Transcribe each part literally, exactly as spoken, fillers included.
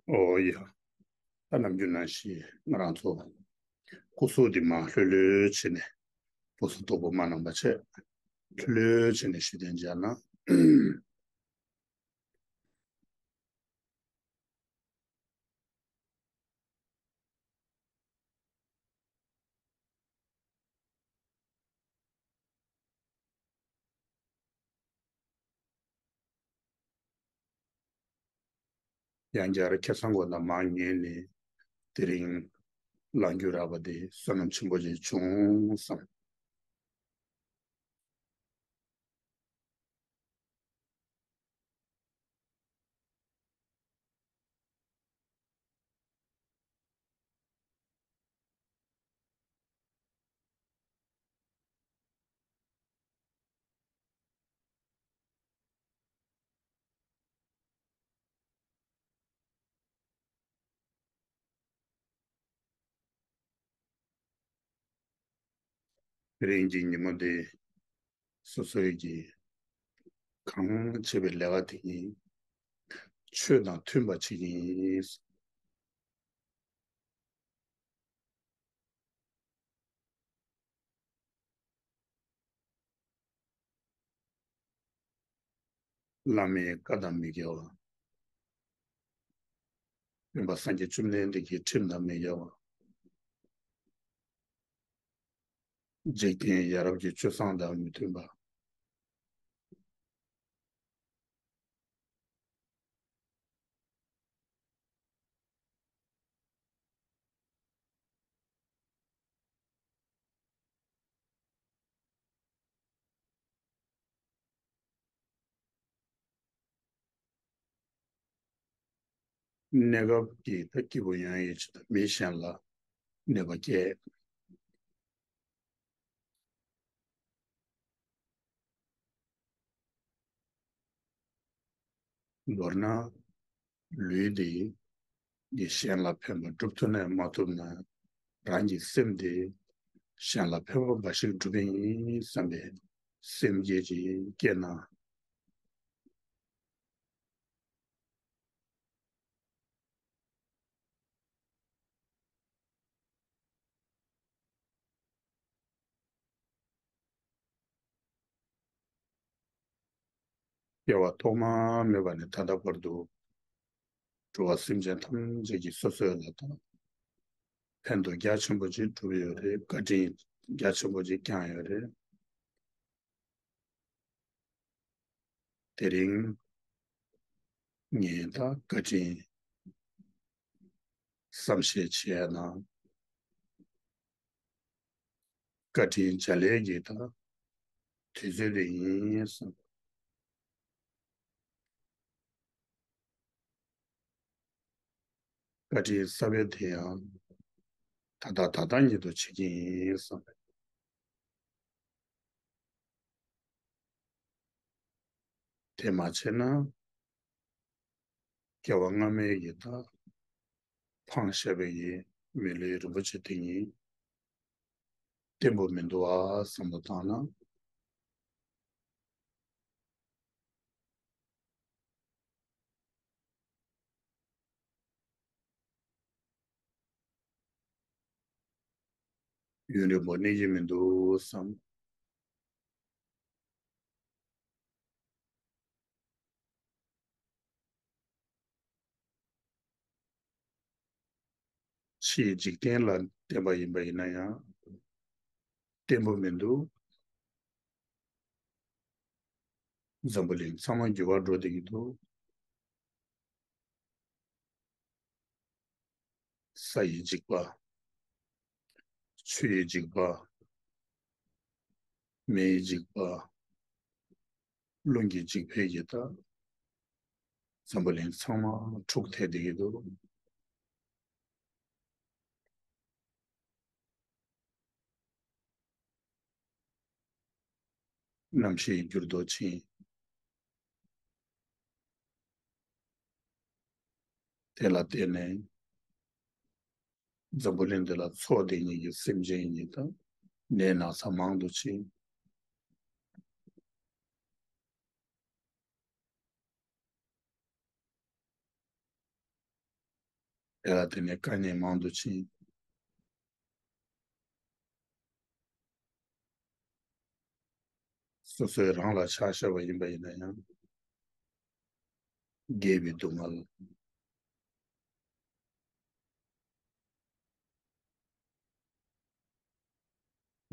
ཨོ་ཡ། ད་ནམ་རྒྱུན་ནང་བཞིན་ང་རང་ཚོ་སྐུ་གཟུགས་འདི་མར་ལྷོད་ལྷོད་བྱས་ནས་སྐུ་གཟུགས་དོག་པོ་མ་གནང་པ་བྱས་ལྷོད་ལྷོད་བྱས་ནས་ཞུ་དོན་བྱས་ན། ཡང་བསྐྱར་ཁ་སང་དགོང་དག་མར་ཉལ་ནས་དེ་རིང་ལངས་རྒྱུ་རག་པ་དེ་བསོད་ནམས་ཆེན་པོ་ཞིག་བྱུང་བསམ། དེ་རིང་གི་ཉིན་མོ་འདི་སོ་སོའི་གི་གང་བྱེད་པའི་ལས་ཀ་དེ་ཉིད་ཆོས་དང་མཐུན་པ་བྱེད་ཀྱི་ཡིན། བླ་མའི་བཀའ་དང་མི་འགལ་བ། སྟོན་པ་སངས་རྒྱས་བཅོམ་ལྡན་འདས་ཀྱི་ཁྲིམས་དང་མི་འགལ་བ། འཇིག་རྟེན་ཡ་རབས་ཀྱི་སྤྱོད་བཟང་དང་མི་མཐུན་པ། གནས་སྐབས་ཀྱི་ད་སྐྱིད་པོ་ཡོང་ཡས་ཆེད་དུ་མི་གཞན་ལ་གནོད་པ་སྐྱེལ། མདོར་ན། ལུས་འདི་གཞན་ལ་ཕན་པ་སྒྲུབ་ཐུབ་ནས་མ་ཐུབ་ན། རང་གི་སེམས་འདི་གཞན་ལ་ཕན་པ་འབའ་ཞིག་སྒྲུབ་པ་ཡིན་བསམ་པའི་སེམས་བསྐྱེད་ཅིག་བསྐྱེད་ན། སྐྱེ་བ་ཐོག་མ་མེད་པ་ནས་ད་ལྟ་བར་དུ་འགྲོ་བ་སེམས་ཅན་ཐམས་ཅད་ཀྱི་སོ་སོའི་ལ་དང་ཕན་ཐོགས་རྒྱ་ཆེན་པོ་ཅིག་སྒྲུབ་ཡོད་རེད། བཀའ་དྲིན་རྒྱ་ཆེན་པོ་ཅིག་བསྐྱངས་ཡོད་རེད། དེ་རིང་ངས་ད་བཀའ་དྲིན་བསམ་ཤེས་བྱས་ན། བཀའ་དྲིན་བྱ་ལས་ཀྱི་ད་དུས་ཚོད་དེ་ཡིན་བསམ། བཀའ་དྲིན་གསར་པའི་དེ་ཡང་ད་ལྟ་ད་ལྟ་ཉིད་དུ་བྱེད་ཀྱི་ཡིན་བསམ། དེ་མ་བྱས་ན། སྐྱེ་བ་སྔ་མའི་ཡི་དྭགས་འཕངས་བཞག་པའི་ཡི་མི་ལུས་རིན་པོ་ཆེ་དེ་ཉིད་བརྟན་པོ་མི་འདུག་ཨ་བསམ་བློ་བཏང་ན། ཡུན་རིང་པོ་གནས་ཀྱི་མི་འདུག་བསམ། ཕྱིའི་འཇིག་རྟེན་ལ་བརྟེན་པ་ཡིན་པ་ཡིན་ན་ཡང་བརྟན་པོ་མི་འདུག། འཛམ་བུ་གླིང་ཚང་མ་འགྱུར་བ་འགྲོ་བསྡད་ཀྱི་འདུག། ས་ཡི་འཇིགས་པ། ཆུ་ཡི་འཇིགས་པ། མེ་ཡི་འཇིགས་པ། རླུང་གི་འཇིགས་པས་ཀྱི་ད། འཛམ་བུ་གླིང་ཚང་མ་འཁྲུག་ཐེབས་བསྡད་ཀྱི་འདུག། གནམ་གཤིས་འགྱུར་ལྡོག་ཕྱིན། དེ་ལ་བརྟེན་ནས་འཛམ་བུ་གླིང་འདི་ལ་འཚོ་བསྡད་མཁན་གྱི་སེམས་ཅན་གྱི་ད་ནད་ན་ཚ་མང་དུ་ཕྱིན། དེ་ལ་བརྟེན་ནས་དཀའ་ངལ་མང་དུ་ཕྱིན། སོ་སོས་རང་ལ་ཆ་བཞག་པ་ཡིན་པ་ཡིན་ན་ཡང་། རྒས་པའི་སྡུག་བསྔལ།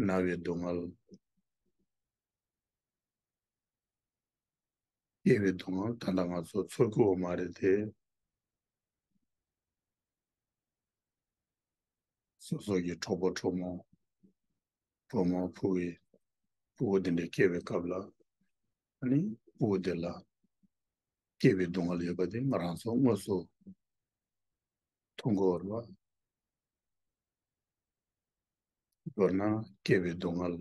ན་བའི་སྡུག་བསྔལ། སྐྱེ་བའི་སྡུག་བསྔལ། ད་ལྟ་ང་ཚོ་ཚོར་གྱི་ཡོད་མ་རེད་དེ། སོ་སོ་གི་གྲོགས་པོ་གྲོགས་མོ། བུ་མོ་བུ་ཡི། ཕྲུ་གུ་འདི་འདྲ་སྐྱེ་བའི་སྐབས་ལ། ཨ་ནི་ཕྲུ་གུ་འདི་ལ་སྐྱེ་བའི་སྡུག་བསྔལ་ཡོད་པ་དེ་ང་རང་ཚོ་དངོས་སུ་མཐོང་གི་ཡོད་རེད་བ། མདོར་ན་སྐྱེ་བའི་སྡུག་བསྔལ།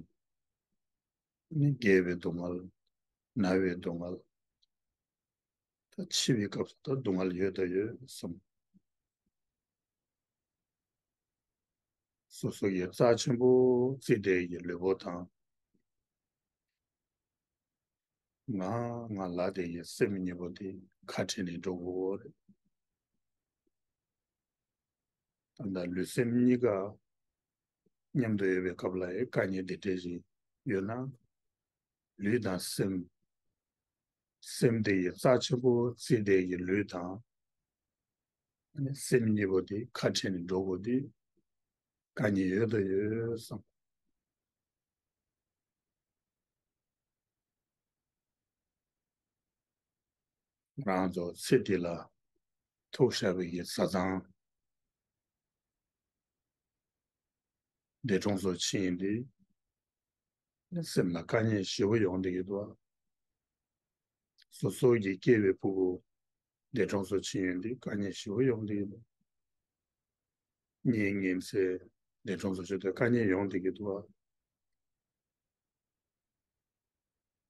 ཨ་ནི་རྒས་པའི་སྡུག་བསྔལ། ན་བའི་སྡུག་བསྔལ། ད་འཆི་བའི་སྐབས་སུ་ད་སྡུག་བསྔལ་ཡོད་དང་ཡོད་བསམ། སོ་སོ་ཡི་རྩ་ཆེན་པོ་བརྩིས་ཏེ་ཡི་ལུས་པོ་དང་། ང་ང་ལ་དེ་ཡི་སེམས་གཉིས་པོ་དེ་ཁ་བྲལ་ནས་འགྲོ་དགོས་རེད། ད་ལྟ་ལུས་སེམས་གཉིས་ཀ་མཉམ་དུ་ཡོད་པའི་སྐབས་ལ་ཡི་དཀའ་ངལ་འདི་འདྲ་ཞིག་ཡོད་ན། ལུས་དང་སེམས། སེམས་དེ་ཡི་རྩ་ཆེན་པོ་བརྩིས་ཏེ་ཡི་ལུས་དང་། ཨ་ནི་སེམས་གཉིས་པོ་དེ་ཁ་བྲལ་ནས་འགྲོ་དགོས་དེ་དཀའ་ངལ་ཡོད་དོ་ཡོད་བསམ། ང་རང་ཚོ་ཚེ་འདི་ལ་ཐུག་བཞག་པའི་གི་བཟའ་ཚང་འདས་གྲོངས་སུ་ཕྱིན་ཡིན་དུས། སེམས་ལ་དཀའ་ངལ་ཞེ་པོ་ཡོང་བསྡད་ཀྱི་འདུག་སོ་སོ་གི་སྐྱེས་པའི་ཕྲུ་གུ་འདས་གྲོངས་སུ་ཕྱིན་ཡོང་དུས་དཀའ་ངལ་ཞེ་པོ་ཡོང་བསྡད་ཀྱི་འདུག་གཉེན་ཉེ་ཚན་འདས་གྲོངས་སུ་ཕྱིན་དུས་དཀའ་ངལ་ཡོང་བསྡད་ཀྱི་འདུག་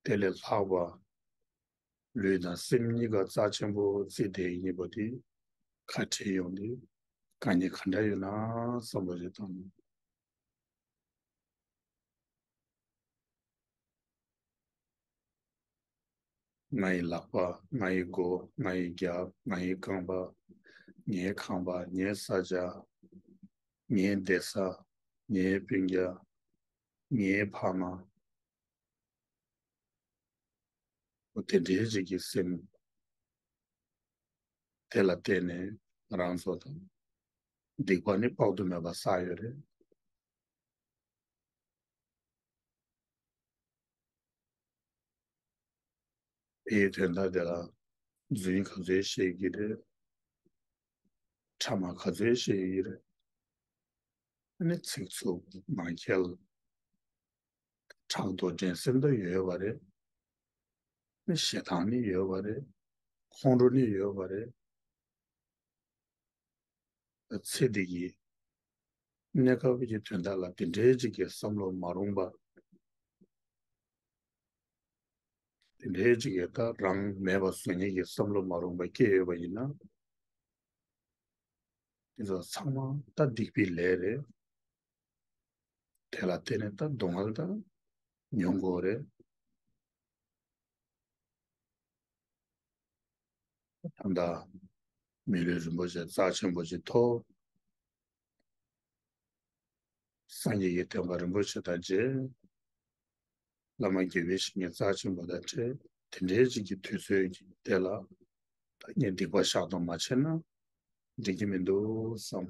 དེ་ལས་ལྷག་པ། ལུས་དང་སེམས་གཉིས་ཀ་རྩ་ཆེན་པོ་བརྩིས་ཏེ་ཡིན་པ་དེ་ཁ་བྲལ་ཡོང་དུས་དཀའ་ངལ་ག་འདྲ་ཡོད་ན་བསམ་པ་ཞིག་བཏང་། ང་ཡི་ལག་པ། ང་ཡི་མགོ། ང་ཡི་རྒྱབ། ང་ཡི་རྐང་པ། ངའི་ཁང་པ། ངའི་ས་ཆ། ངའི་བསྡད་ས། ངའི་སྤུན་ཀྱག་ངའི་ཕ་མ། འོ་དེ་འདྲའི་ཅིག་གི་སེམས། དེ་ལ་བརྟེན་ནས་ང་རང་ཚོ་དང་སྡིག་པ་ནི་དཔག་ཏུ་མེད་པ་བསགས་ཡོད་རེད། དེའི་དོན་དག་དེ་ལ་རྫུན་ག་ཚོད་བཤད་ཀྱི་རེད། ཕྲ་མ་ག་ཚོད་བཤད་ཀྱི་རེད། ཨ་ནི་ཚིག་རྩུབ་ངག་འཁྱལ། ཕྲག་དོག་འགྲན་སེམས་དང་ཡོད་པ་རེད། ཨ་ནི་ཞེ་སྡང་ནི་ཡོད་པ་རེད། ཁོང་ཁྲོ་ནི་ཡོད་པ་རེད། ཚེ་འདི་ཡི་གནས་སྐབས་ཀྱི་དོན་དག་ལ་དེ་འདྲའི་ཅིག་གི་བསམ་བློ་མ་རུང་པ། དེ་འདྲའི་ཅིག་གི་ད་རང་མེད་པ་བཟོ་མཁན་གྱི་བསམ་བློ་མ་རུང་པ་སྐྱེས་ཡོད་པ་ཡིན་ན། དེ་ཚོ་ཚང་མ་ད་སྡིག་པའི་ལས་རེད། དེ་ལ་བརྟེན་ནས་ད་སྡུག་བསྔལ་ད་མྱོང་དགོས་རེད། ད་ལྟ་མི་ལུས་རིན་པོ་ཆེ་རྩ་ཆེན་པོ་ཅིག་ཐོབ། སངས་རྒྱས་ཀྱི་བསྟན་པ་རིན་པོ་ཆེ་དང་མཇལ། བླ་མ་དགེ་བའི་བཤེས་གཉེན་རྩ་ཆེན་པོ་དང་འཕྲད། དེ་འདྲའི་ཅིག་གི་དུས་ཚོད་ཀྱི་དེ་ལ་ད་ངས་སྡིག་པ་བཤགས་སྡོམ་མ་བྱས་ན་འགྲིག་གི་མི་འདུག་བསམ།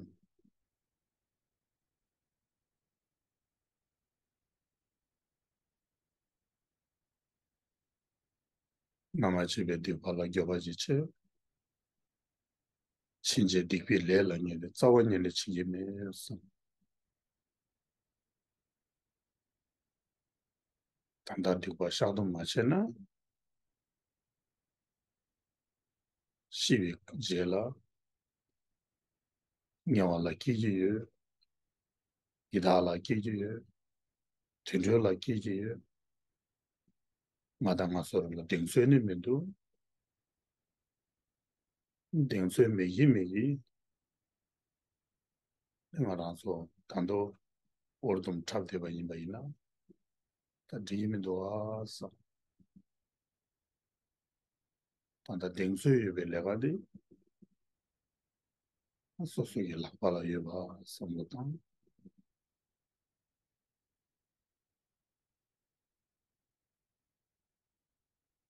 སྔ་མ་བྱས་པའི་སྡིག་པ་ལ་འགྱོད་པ་ཅིག་བྱས། ཕྱིན་ཆད་སྡིག་པའི་ལས་ལ་ངས་ནི་རྩ་བ་ཉིད་ནས་བྱེད་ཀྱི་མེད་བསམ། ད་ལྟ་སྡིག་པ་བཤགས་སྡོམ་མ་བྱས་ན། ཤི་བའི་རྗེས་ལ་དམྱལ་བ་ལ་སྐྱེ་གི་ཡོད། ཡི་དྭགས་ལ་སྐྱེ་གི་ཡོད། དུད་འགྲོ་ལ་སྐྱེ་གི་ཡོད། ང་དང་ང་ཚོ་རང་ལ་གདེང་ཚོད་ནི་མི་འདུག་གདེང་ཚོད་མེད་ཀྱི་མེད་ཀྱི། ང་རང་ཚོ་ད་དུང་འུར་འདུམ་འཁྲབ་བསྡད་པ་ཡིན་པ་ཡིན་ན། ད་འགྲིག་གི་མི་འདུག་ཨ་བསམ། ད་ལྟ་གདེང་ཚོད་ཡོད་པའི་ལས་ཀ་འདི། སོ་སོ་གི་ལག་པ་ལ་ཡོད་པ་བསམ་བློ་བཏང་།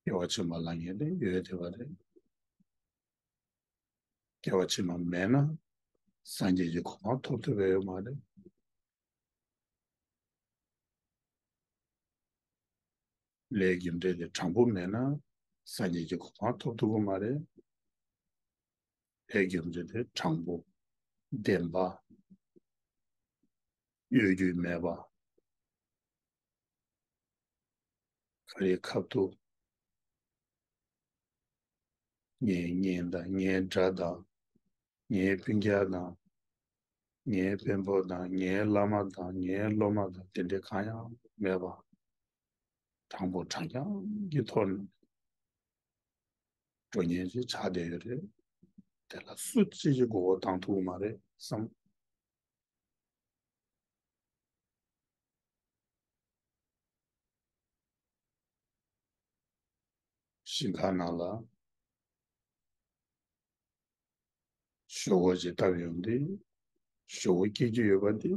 སྐྱེ་བ་ཕྱི་མ་ལ་ངེས་ཏེ་ཡོད་བསྡད་པ་རེད། སྐྱེ་བ་ཕྱི་མ་མེད་ན་སངས་རྒྱས་ཀྱི་གོ་འཕང་ཐོབ་ཐུབ་པ་ཡོད་མ་རེད། ལས་རྒྱུ་འབྲས་དེ་དྲང་པོ་མེད་ན་སངས་རྒྱས་ཀྱི་གོ་འཕང་ཐོབ་ཐུབ་ཀྱི་མ་རེད། ལས་རྒྱུ་འབྲས་དེ་དྲང་པོ། བདེན་པ། གཡོ་སྒྱུ་མེད་པ། ག་རེ་ཁ་ཐུག་ངའི་གཉེན་དང་ངའི་དགྲ་དང་། ངའི་སྤུན་ཀྱག་དང་། ངའི་དཔོན་པོ་དང་། ངའི་བླ་མ་དང་། ངའི་སློབ་མ་དང་། དེ་འདྲའི་གང་ཡང་མེད་པ། དྲང་པོ་དྲང་རྐྱང་གི་ཐོག་ནས་འགྲོ་མཁན་ཅིག་ཆགས་བསྡད་ཡོད་རེད། དེ་ལ་སུ་གཅིག་གིས་མགོ་སྐོར་བཏང་ཐུབ་ཀྱི་མ་རེད་བསམ། ཞིང་ཁ་ནང་ལ་ཞོག་ཁོག་ཅིག་བཏབ་ཡོང་དུས། ཞོག་ཁོག་སྐྱེ་རྒྱུ་ཡོད་པ་དེ།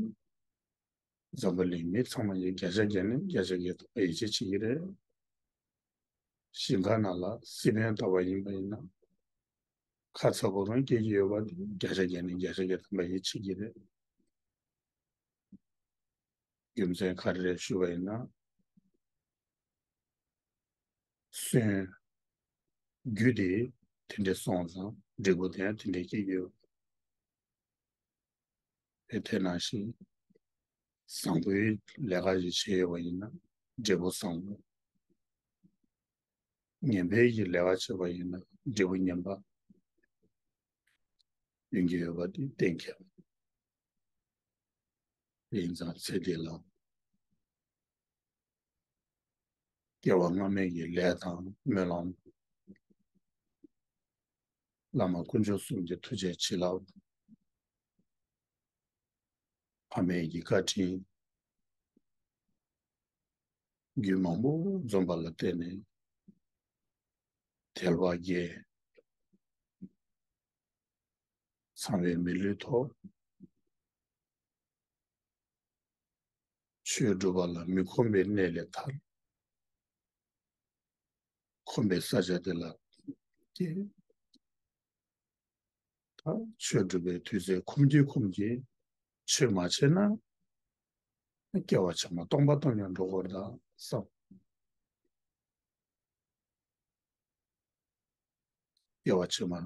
འཛམ་བུ་གླིང་མི་ཚང་མ་ཡིས་བརྒྱ་ཆ་བརྒྱ་ནས་བརྒྱ་ཆ་བརྒྱ་ཐམ་པ་ཡིད་ཆེས་བྱེད་ཀྱི་རེད། ཞིང་ཁ་ནང་ལ་སི་པན་བཏབ་པ་ཡིན་པ་ཡིན་ན། ཁ་ཚ་པོ་རང་སྐྱེ་རྒྱུ་ཡོད་པ་དེ་བརྒྱ་ཆ་བརྒྱ་ནས་བརྒྱ་ཆ་བརྒྱ་ཐམ་པ་ཡིད་ཆེས་ཀྱི་རེད། རྒྱུ་མཚན་ག་རེ་རེད་ཞུ་བ་ཡིན་ན། སོན་རྒྱུ་དེ་དེ་འདྲ་སོང་ཙང་འབྲས་བུ་དེ་ཡང་དེ་འདྲ་སྐྱེ་རྒྱུ་ཡོད། དེ་དེ་ནང་བཞིན་བཟང་པོའི་ལས་ཀ་ཞིག་བྱས་ཡོད་པ་ཡིན་ན་འབྲས་བུ་བཟང་པོ། ངན་པའི་གི་ལས་ཀ་བྱས་པ་ཡིན་ན་འབྲས་བུ་ངན་པ་ཡོང་གི་ཡོད་པ་དེ་གཏན་འཁེལ་བ་ཡིན་ཙང་ཚེ་འདི་ལ། སྐྱེ་བ་སྔ་མའི་གི་ལས་དང་སྨོན་ལམ། བླ་མ་དཀོན་མཆོག་གསུམ་གྱི་ཐུགས་རྗེ་བྱིན་རླབས། ཕ་མའི་གི་བཀའ་དྲིན། རྒྱུན་མང་པོ་འཛོམས་པ་ལ་བརྟེན་ནས་དལ་བ་བརྒྱད། ཚངས་པའི་མི་ལུས་ཐོབ། ཆོས་སྒྲུབ་པ་ལ་མི་ཁོམ་པའི་གནས་ལས་ཐར། ཁོམ་པའི་ས་ཆ་དེ་ལ་སྐྱེས། ད་ཆོས་སྒྲུབ་པའི་དུས་ཚོད་ཁོམ་གྱིན་ཁོམ་གྱིན་ཆོས་མ་བྱས་ན། སྐྱེ་བ་ཕྱི་མ་སྟོང་པ་སྟོང་ཉིད་འགྲོ་དགོས་རེད་ད་བསམ། སྐྱེ་བ་ཕྱི་མར་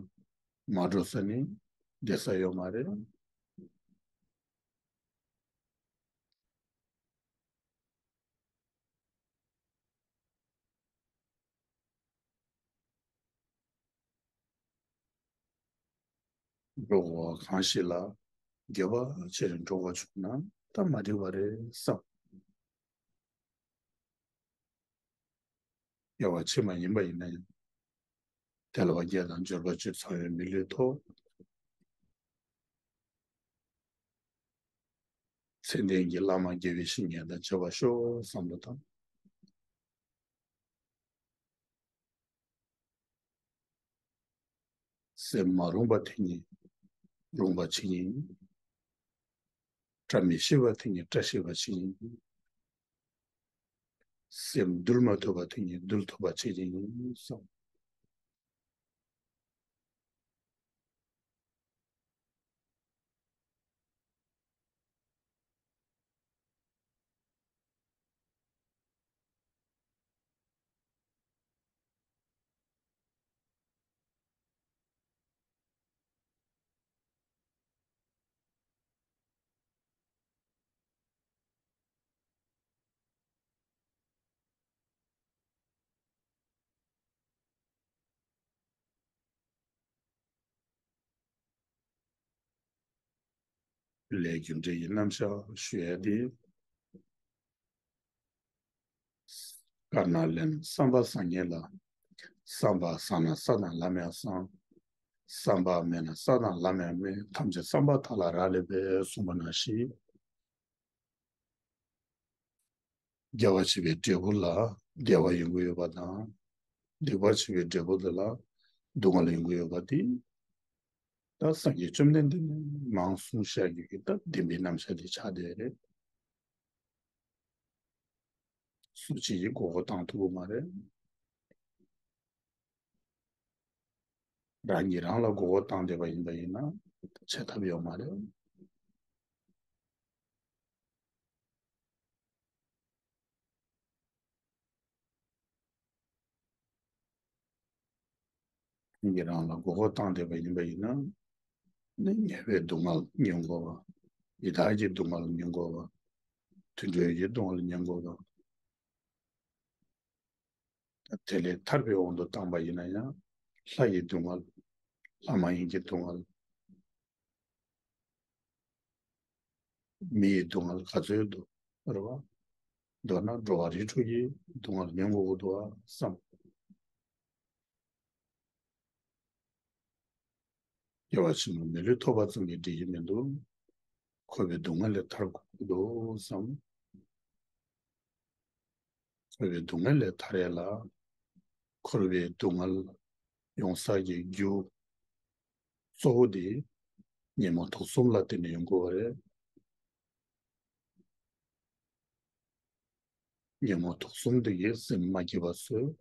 མ་འགྲོ་ས་ནི་བསྡད་ས་ཡོད་མ་རེད། འགྲོ་དགོས་པ་གང་ཞིག་ལ་འགྱོད་པ་ཆེ་རུ་འགྲོ་དགོས་བྱུང་ན་ད་མ་འགྲིག་པ་རེད་བསམ། སྐྱེ་བ་ཕྱི་མ་ཡིན་པ་ཡིན་ན་ཡང་། དལ་བ་བརྒྱད་དང་འབྱོར་པ་བཅུ་ཚང་བའི་མི་ལུས་ཐོབ། མཚན་ལྡན་གྱི་བླ་མ་དགེ་བའི་བཤེས་གཉེན་དང་མཇལ་བར་ཤོག་བསམ་བློ་བཏང་། སེམས་མ་རུངས་པ་དེ་ཉིད་རུངས་པ་བྱེད་ཉིད། བཀྲ་མི་ཤིས་པ་དེ་ཉིད་བཀྲ་ཤིས་པ་བྱེད་ཉིད། སེམས་འདུལ་མ་ཐུབ་པ་དེ་ཉིད་འདུལ་ཐུབ་པ་བྱེད་ཉིད་གསུངས། ལས་རྒྱུ་འབྲས་ཀྱི་རྣམ་གཞག་ཞུ་ཡ་དེ། དཀར་ནག་ལེན་བསམ་པ་བཟང་ངན་ལ། བསམ་པ་བཟང་ན་ས་དང་ལམ་ཡང་བཟང་། བསམ་པ་མེད་ན་ས་དང་ལམ་ཡང་མེད། ཐམས་ཅད་བསམ་པ་དག་ལ་རག་ལས་པས་གསུངས་པ་ནང་བཞིན། དགེ་བ་བྱེད་པའི་འབྲས་བུ་ལ་བདེ་བ་ཡོང་གི་ཡོད་པ་དང་། སྡིག་པ་བྱེད་པའི་འབྲས་བུ་དེ་ལ་སྡུག་བསྔལ་ཡོང་གི་ཡོད་པ་དེ། ད་སངས་རྒྱས་བཅོམ་ལྡན་འདས་ནས་མང་གསུངས་བཞག་རྒྱུ་གི་ད་བདེན་པའི་རྣམ་གཞག་དེ་ཆགས་བསྡད་རེད། སུ་གཅིག་གིས་མགོ་སྐོར་བཏང་ཐུབ་ཀྱི་མ་རེད། རང་གིས་རང་ལ་མགོ་སྐོར་བཏང་བསྡད་པ་ཡིན་པ་ཡིན་ན་བྱེད་ཐབས་ཡོད་མ་རེད། རང་གིས་རང་ལ་མགོ་སྐོར་བཏང་བསྡད་པ་ཡིན་པ་ཡིན་ན། ནི་ཉེ་བའི་སྡུག་བསྔལ་མྱོང་དགོས་པ། ཡི་དྭགས་ཀྱི་སྡུག་བསྔལ་མྱོང་དགོས་པ། དུད་འགྲོའི་སྡུག་བསྔལ་མྱོང་དགོས་པ། དེ་ལས་ཐར་པའི་དབང་དུ་བཏང་པ་ཡིན་ན་ཡང་། ལྷ་ཡི་སྡུག་བསྔལ། ལྷ་མ་ཡིན་གྱི་སྡུག་བསྔལ། མི་ཡི་སྡུག་བསྔལ་ག་ཚོད་འདུག་རེད་བ། མདོར་ན་འགྲོ་བ་རིགས་དྲུག་གི་སྡུག་བསྔལ་མྱོང་དགོས་ཀྱི་འདུག་བ་བསམ། སྐྱེ་བ་ཕྱི་མ་མི་ལུས་ཐོབ་པ་ཙམ་གྱིས་འགྲིག་གི་མི་འདུག་འཁོར་བའི་སྡུག་བསྔལ་ལས་ཐར་དགོས་ཀྱི་འདུག་བསམ། འཁོར་བའི་སྡུག་བསྔལ་ལས་ཐར་ཡས་ལ། འཁོར་བའི་སྡུག་བསྔལ་ཡོང་ས་ཀྱི་རྒྱུ་གཙོ་བོ་དེ་ཉོན་མོངས་དུག་གསུམ་ལ་བརྟེན་ནས་ཡོང་གི་ཡོད་རེད། ཉོན་མོངས་དུག་གསུམ་དེ་གིས་སེམས་མ་སྐྱིད་པ་བཟོས།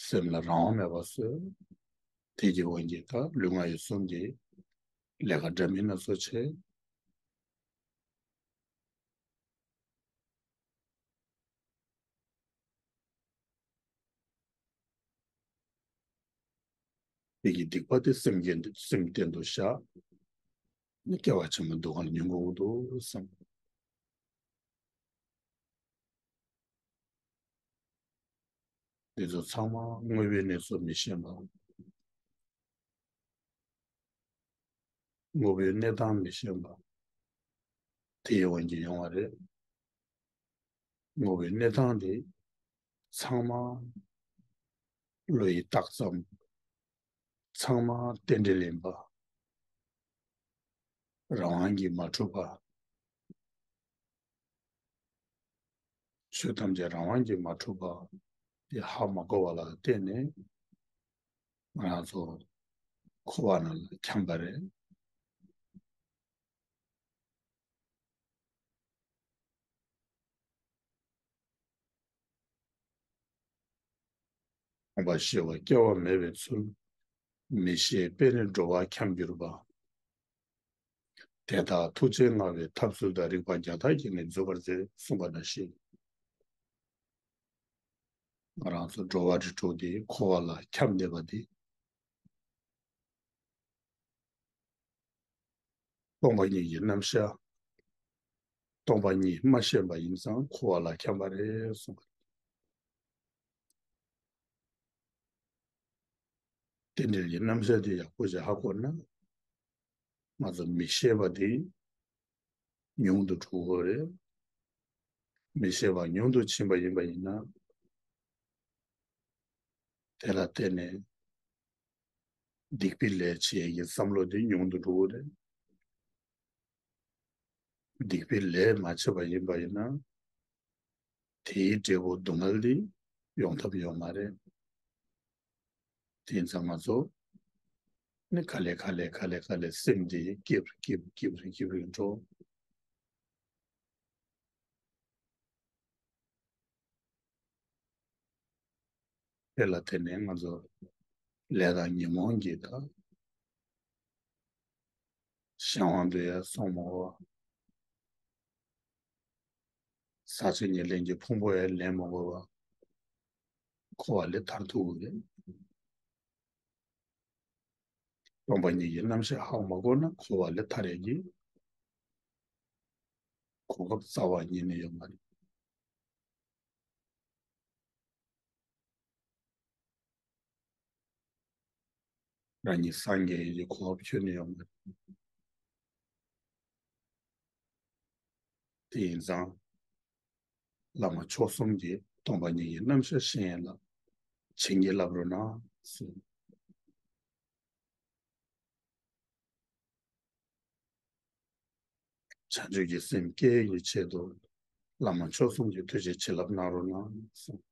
སེམས་ལ་རང་དབང་མེད་པ་བཟོས། དེ་གི་དབང་གིས་ད་ལུས་ངག་ཡིད་གསུམ་གྱི་ལས་ཀ་འདྲ་མིན་སྣ་ཚོགས་བྱས། དེ་གི་སྡིག་པ་དེ་སེམས་རྒྱན་དུ་སེམས་རྟེན་དུ་བཞག་ནི་སྐྱེ་བ་ཕྱི་མ་སྡུག་བསྔལ་མྱོང་དགོས་འདུག་བསམ། འདི་ཚོ་ཚང་མ་དངོས་པོའི་གནས་ཚུལ་མི་ཤེས་པ། དངོས་པོའི་གནས་སྟངས་མི་ཤེས་པ། དེའི་དབང་གིས་ཡོང་བ་རེད། དངོས་པོའི་གནས་སྟངས་དེ་ཚང་མ་བློ་ཡིས་བཏགས་ཙམ། ཚང་མ་རྟེན་འབྲེལ་ཡིན་པ། རང་དབང་གིས་མ་གྲུབ་པ། ཆོས་ཐམས་ཅད་རང་དབང་གིས་མ་གྲུབ་པ་དེ་ཧ་མ་གོ་བ་ལ་བརྟེན་ནས་ང་རང་ཚོ་འཁོར་བ་ནང་ལ་འཁྱམས་པ་རེད། སྟོང་པ་ཤེས་པ་སྐྱེ་བ་མེད་པའི་ཚུལ། མི་ཤེས་པས་ནི་འགྲོ་བར་འཁྱམས་གྱུར་པ། དེ་དག་ཐུགས་རྗེས་མངའ་བའི་ཐབས་ཚུལ་དང་རིགས་པ་བརྒྱ་ཕྲག་གིས་ནི་འཛུད་པར་མཛད་གསུངས་པ་ནང་བཞིན། ང་རང་ཚོ་འགྲོ་བ་རིགས་དྲུག་དེ་འཁོར་བ་ལ་འཁྱམས་བསྡད་པ་དེ། སྟོང་པ་ཉིད་ཀྱི་རྣམ་གཞག་སྟོང་པ་ཉིད་མ་ཤེས་པ་ཡིན་ཙང་འཁོར་བ་ལ་འཁྱམས་པ་རེད་གསུངས། རྟེན་འབྲེལ་གྱི་རྣམ་གཞག་དེ་ཡག་པོ་ཞིག་ཧ་གོ་ན། ང་ཚོ་མི་ཤེས་པ་དེ་ཉུང་དུ་འགྲོ་གི་རེད། མི་ཤེས་པ་ཉུང་དུ་ཕྱིན་པ་ཡིན་པ་ཡིན་ན། དེ་ལ་བརྟེན་ནས་སྡིག་པའི་ལས་བྱེད་ཀྱི་བསམ་བློ་དེ་ཉུང་དུ་འགྲོ་གི་རེད། སྡིག་པའི་ལས་མ་བྱས་པ་ཡིན་པ་ཡིན་ན། དེའི་འབྲས་བུ་སྡུག་བསྔལ་འདི་ཡོང་ཐབས་ཡོད་མ་རེད། དེ་ཡིན་ཙང་ང་ཚོ་ནི་ག་ལེ་ག་ལེ་ག་ལེ་ག་ལེ་སེམས་འདི་སྐྱིད་རུ་སྐྱིད་རུ་སྐྱིད་རུ་སྐྱིད་རུ་འགྲོ། དེ་ལ་བརྟེན་ནས་ང་ཚོ་ལས་དང་ཉོན་མོངས་ཀྱི་དང་། གཞན་དབང་དུ་ཡང་སོང་མ་དགོས་པ། ཟག་བཅས་ཉེར་ལེན་གྱི་ཕུང་པོ་ཡང་ལེན་མ་དགོས་པ། འཁོར་བ་ལས་ཐར་ཐུབ་ཀྱི་རེད། སྟོང་པ་ཉིད་ཀྱི་རྣམ་གཞག་ཧ་མ་གོ་ན་འཁོར་བ་ལས་ཐར་ཡག་གི་གོ་སྐབས་རྩ་བ་ཉིད་ནས་ཡོད་མ་རེད། རང་ཉིད་སངས་རྒྱས་ཀྱི་གོ་སྐབས་ཁྱོན་ནས་ཡོད་མ་རེད། དེ་ཡིན་ཙང་། བླ་མ་མཆོག་གསུམ་གྱིས་སྟོང་པ་ཉིད་ཀྱི་རྣམ་གཞག་ཤེས་ཡས་ལ་བྱིན་གྱིས་བརླབ་རོགས་གནང་གསུངས། བྱང་ཆུབ་ཀྱི་སེམས་སྐྱེ་ཡག་གི་ཆེད་དུ་བླ་མ་མཆོག་གསུམ་གྱིས་ཐུགས་རྗེ་བྱིན་རླབས་གནང་རོགས་གནང་གསུངས།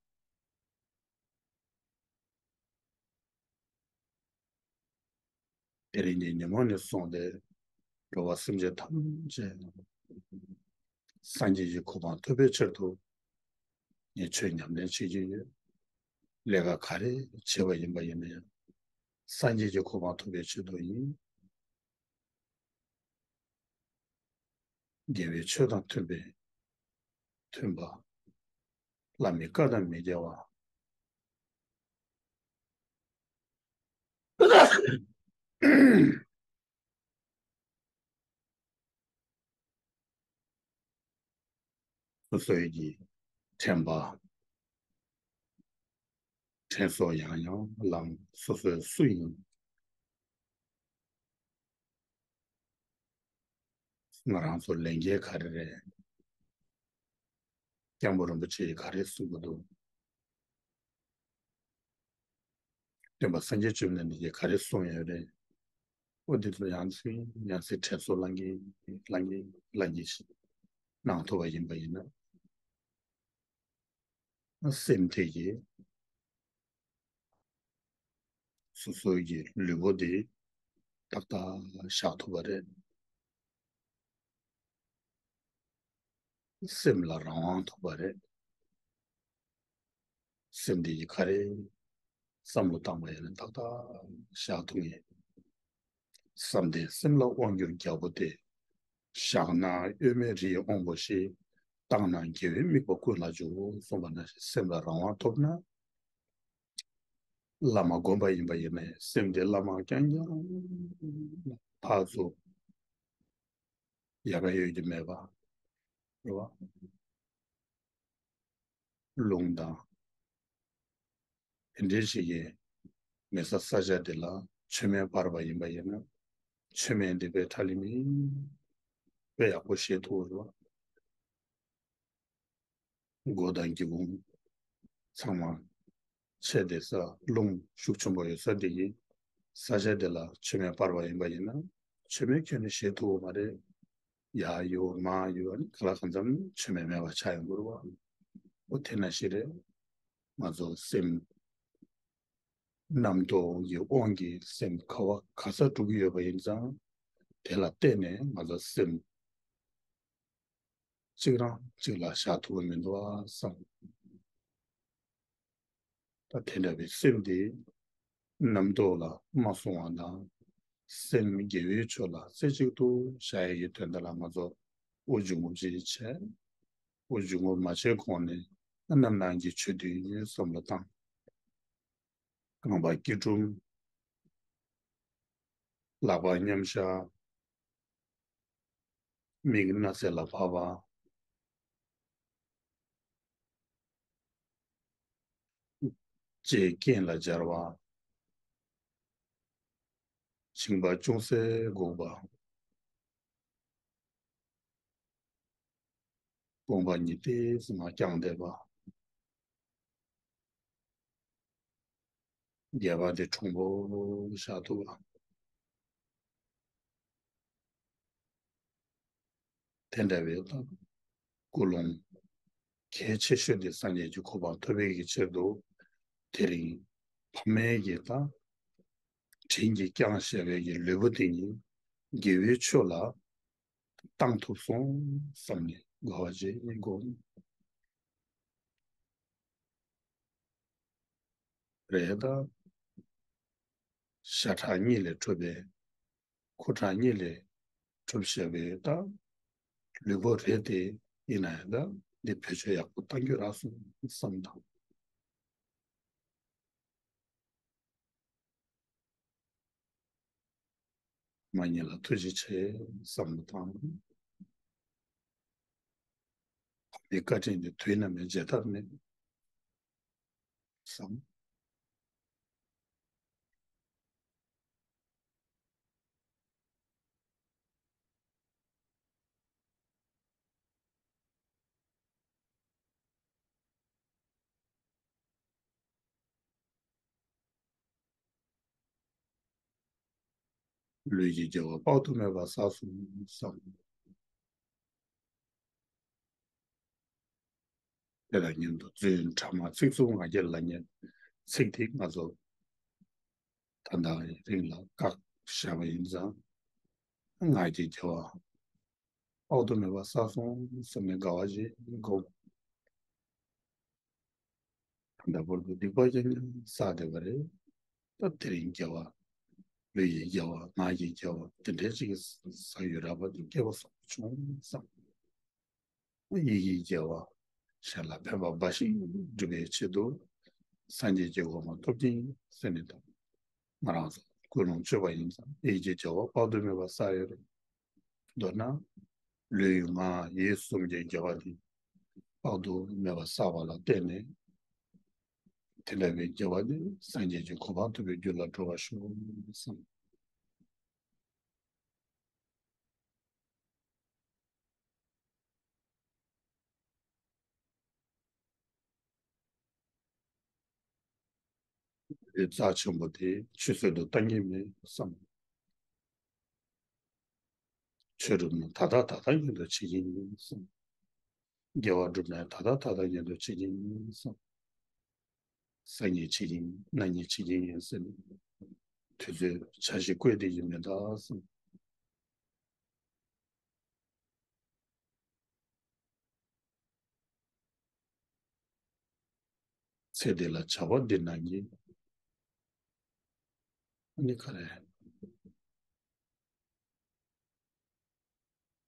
དེ་རིང་གི་ཉིན་མོ་ནས་བཟུང་སྟེ་འགྲོ་བ་སེམས་ཅན་ཐམས་ཅད་སངས་རྒྱས་ཀྱི་གོ་འཕང་ཐོབ་པའི་ཕྱིར་དུ་ངས་ཆོས་ཉམས་ལེན་བྱེད་ཀྱི་ཡོད། ལས་ཀ་ག་རེ་བྱས་པ་ཡིན་པ་ཡིན་ན་ཡང་སངས་རྒྱས་ཀྱི་གོ་འཕང་ཐོབ་པའི་ཕྱིར་དུ་ཡིན། དགེ་བའི་ཆོས་དང་མཐུན་པའི་མཐུན་པ། བླ་མའི་བཀའ་དང་མི་འགལ་བ། སོ་སོའི་གི་དྲན་པ། དྲན་གསོ་ཡང་ཡང་བླངས། སོ་སོའི་སུ་ཡིན། ང་རང་ཚོ་ལས་འགན་ག་རེ་རེད། སྐྱབས་མགོན་རིན་པོ་ཆེ་ཡིས་ག་རེ་གསུང་གི་འདུག་སྟོན་པ་སངས་རྒྱས་བཅོམ་ལྡན་འདས་ཀྱིས་ག་རེ་གསུངས་ཡོད་རེད། འོ་འདི་ཚོ་ཡང་སེ་ཡང་སེ་དྲན་གསོ་བླང་གིན་བླང་གིན་བླང་གིན་ཞིག་གནང་ཐུབ་པ་ཡིན་པ་ཡིན་ན། སེམས་དེ་གིས་སོ་སོའི་གི་ལུས་པོ་དེ་ཏག་ཏག་བཞག་ཐུབ་པ་རེད། སེམས་ལ་རང་དབང་ཐོབ་པ་རེད། སེམས་དེ་ཡི་ག་རེ་བསམ་བློ་བཏང་བ་ཡིན་ན་ཏག་ཏག་བཞག་ཐུབ་ངེས། བསམ་གཏན་སེམས་ལ་དབང་བསྒྱུར་རྒྱལ་པོ་སྟེ། བཞག་ན་གཡོ་མེད་རིའི་དབང་པོ་ཞེས། བཏང་ན་དགེ་བའི་དམིགས་པ་ཀུན་ལ་འཇུག་གསུངས་པ་ནང་བཞིན་སེམས་ལ་རང་དབང་ཐོབ་ན། བླ་མ་བསྒོམ་པ་ཡིན་པ་ཡིན་ནའི་སེམས་དེ་བླ་མ་རྐྱང་རྐྱང་ཕར་ཚུར་ཡ་ག་ཡོད་ཀྱི་མེད་པ་རེད་བ། རླུང་དང་དེ་འདྲའི་ཞིག་གིས་མེ་ས་ས་ཆ་དེ་ལ་མཆོད་མེ་སྤར་བ་ཡིན་པ་ཡིན་ན་མཆོད་མེ་འདི་དཔེ་ཁྲ་ལི་མི་དཔེ་ཡག་པོ་ཞེ་ཐུག་རེད་བ། སྒོ་དང་སྒེའུ་ཁུང་ཚང་མ་ཆད་དེ་ས་རླུང་ཤུགས་ཆེན་པོ་ཡོད་ས་དེ་ཡིན། ས་ཆ་དེ་ལ་མཆོད་མེ་སྤར་བ་ཡིན་པ་ཡིན་ན་མཆོད་མེ་ཁྱོན་ནས་ཞེ་ཐུག་པ་མ་རེད། ཡར་གཡོ་མར་གཡོ་ཨ་ནི་ག་ལ་གང་འཚམ་མཆོད་མེ་མེད་པ་ཆགས་ཡོང་གི་རེད་བ། འོ་དེ་ན་ཞིག་རེད། ང་ཚོ་སེམས་རྣམ་རྟོག་གི་དབང་གིས་སེམས་ག་བ་ག་ས་འགྲོ་གི་ཡོད་པ་ཡིན་ཙང་དེ་ལ་བརྟེན་ནས་ང་ཚོ་སེམས་གཅིག་རང་གཅིག་ལ་བཞག་ཐུབ་པ་མི་འདུག་བསམ། ད་དེ་འདྲ་བའི་སེམས་དེ་རྣམ་རྟོག་ལ་མ་སོང་བ་དང་། སེམས་དགེ་བའི་ཕྱོགས་ལ་རྩེ་གཅིག་ཏུ་བཞག་ཡས་ཀྱི་དོན་དག་ལ་ང་ཚོ་དབུ་འཇུག་ངོ་ཅིག་བྱས། དབུ་འཇུག་ངོ་མ་བྱས་གོང་ནས་རྣམ་སྣང་གི་ཆོས་བདུན་ཡིན་བསམ་བློ་བཏང་། རྐང་པ་སྐྱིལ་ཀྲུང་། ལག་པ་མཉམ་བཞག། མིག་སྣ་རྩེ་ལ་ཕབ་པ། ལྕེ་སྐེ་ལ་སྦྱར་བ། མཆིན་པ་ཅུང་ཟད་འགུགས་པ། དགོངས་པ་གཉིས་ཏོག་ཙམ་བརྐྱངས་བསྡད་པ། སྒལ་པ་དེ་དྲང་པོ་བཞག་ཐུབ་པ། དེ་འདྲ་བའི་ཐོག་ཀུན་སློང་གལ་ཆེ་ཤོས་དེ་སངས་རྒྱས་ཀྱི་གོ་འཕང་ཐོབ་པའི་གི་ཕྱིར་དུ། དེ་རིང་ཕ་མའི་གི་ད་དྲིན་གྱིས་བསྐྱངས་བཞག་པའི་གི་ལུས་པོ་དེ་ཉིད་དགེ་བའི་ཕྱོགས་ལ་བཏང་ཐུབ་སོང་བསམ་ནས་དགའ་བ་བྱེད་སྙིང་སྒོམ། རེད་ད། ཤ་ཁྲག་གཉིས་ལས་གྲུབ་པའི། ཁུ་ཁྲག་གཉིས་ལས་གྲུབ་བཞག་པའི་ད། ལུས་པོ་རེད་དེ། ཡིན་ན་ཡང་ད་འདི་བེད་སྤྱོད་ཡག་པོ་གཏང་རྒྱུ་རག་སོང་བསམ་དང་། མ་ཉེས་ལ་ཐུགས་རྗེ་ཆེ་བསམ་བློ་བཏང་། ཕ་མའི་བཀའ་དྲིན་དེ་དུས་ནམ་ཡང་བརྗེད་ཐབས་མེད་བསམ། ལུས་ཀྱི་རྒྱལ་བ་དཔག་ཏུ་མེད་པ་བསགས་སོང་བསམ། དེ་དང་མཉམ་དུ་རྫུན་ཕྲ་མ་ཚིག་རྩུབ་ང་རྒྱལ་ལ་ཉེས། ཚིག་དེ་ང་ཚོ་ད་ལྟ་རིང་ལ་བཀག་ བཞག་པ་ཡིན་ཙང་། ང་རྒྱལ་སྐྱེ་བ་དཔག་ཏུ་མེད་པ་བསགས་སོང་བསམ་ནས་དགའ་བ་ཞིག་སྒོམ། ད་ལྟ་བར་དུ་སྡིག་པ་རྐྱང་རྐྱང་བསགས་བསྡད་པ་རེད། ད་དེ་རིང་དགེ་བ། ལུས་ཀྱི་དགེ་བ། ངག་གི་དགེ་བ་དེ་འདྲའི་ཅིག་བསགས་ཡོད་ར་བ་དེ་སྐྱེ་བ་བཟང་པོ་བྱུང་བསམ། ཡིད་ཀྱི་དགེ་བ། གཞན་ལ་ཕན་པ་འབའ་ཞིག་སྒྲུབ་པའི་ཆེད་དུ། སངས་རྒྱས་ཀྱི་གོ་འཕང་ཐོབ་ཀྱིན་ཟེར་ནས་དང་། ང་རང་ཚོ་ཀུན་སློང་བཅོས་པ་ཡིན་ཙང་ཡིད་ཀྱི་དགེ་བ་དཔག་ཏུ་མེད་པ་བསགས་ཡོད་རེད། མདོར་ན། ལུས་ངག་ཡིད་གསུམ་གྱི་དགེ་བ་དེ་དཔག་ཏུ་མེད་པ་བསགས་པ་ལ་བརྟེན་ནས། དེ་འདྲ་བའི་དགེ་བ་དེ་སངས་རྒྱས་ཀྱི་གོ་འཕང་ཐོབ་པའི་རྒྱུ་ལ་འགྲོ་བར་ཤོག་གསུངས། རྩ་ཆེན་པོ་དེ་ཆུད་ཟོས་སུ་གཏང་གི་མེད་བསམ། ཆོས་སྒྲུབ་ན་ད་ལྟ་ད་ལྟ་ཉིད་དུ་བྱེད་ཀྱི་ཡིན་བསམ། དགེ་བ་སྒྲུབ་ན་ད་ལྟ་ད་ལྟ་ཉིད་དུ་བྱེད་ཀྱི་ཡིན་བསམ། སང་ཉིན་བྱེད་ཀྱི་ཡིན། གནངས་ཉིན་བྱེད་ཀྱི་ཡིན་ཟེར་ནས་དུས་ཚོད་འཆར་གཞི་བཀོད་བསྡད་ཀྱི་མེད་ད་བསམ། ཚེ་འདི་ལ་བྱ་བ་འདི་ནང་གི་ཨ་ནི་ག་རེ།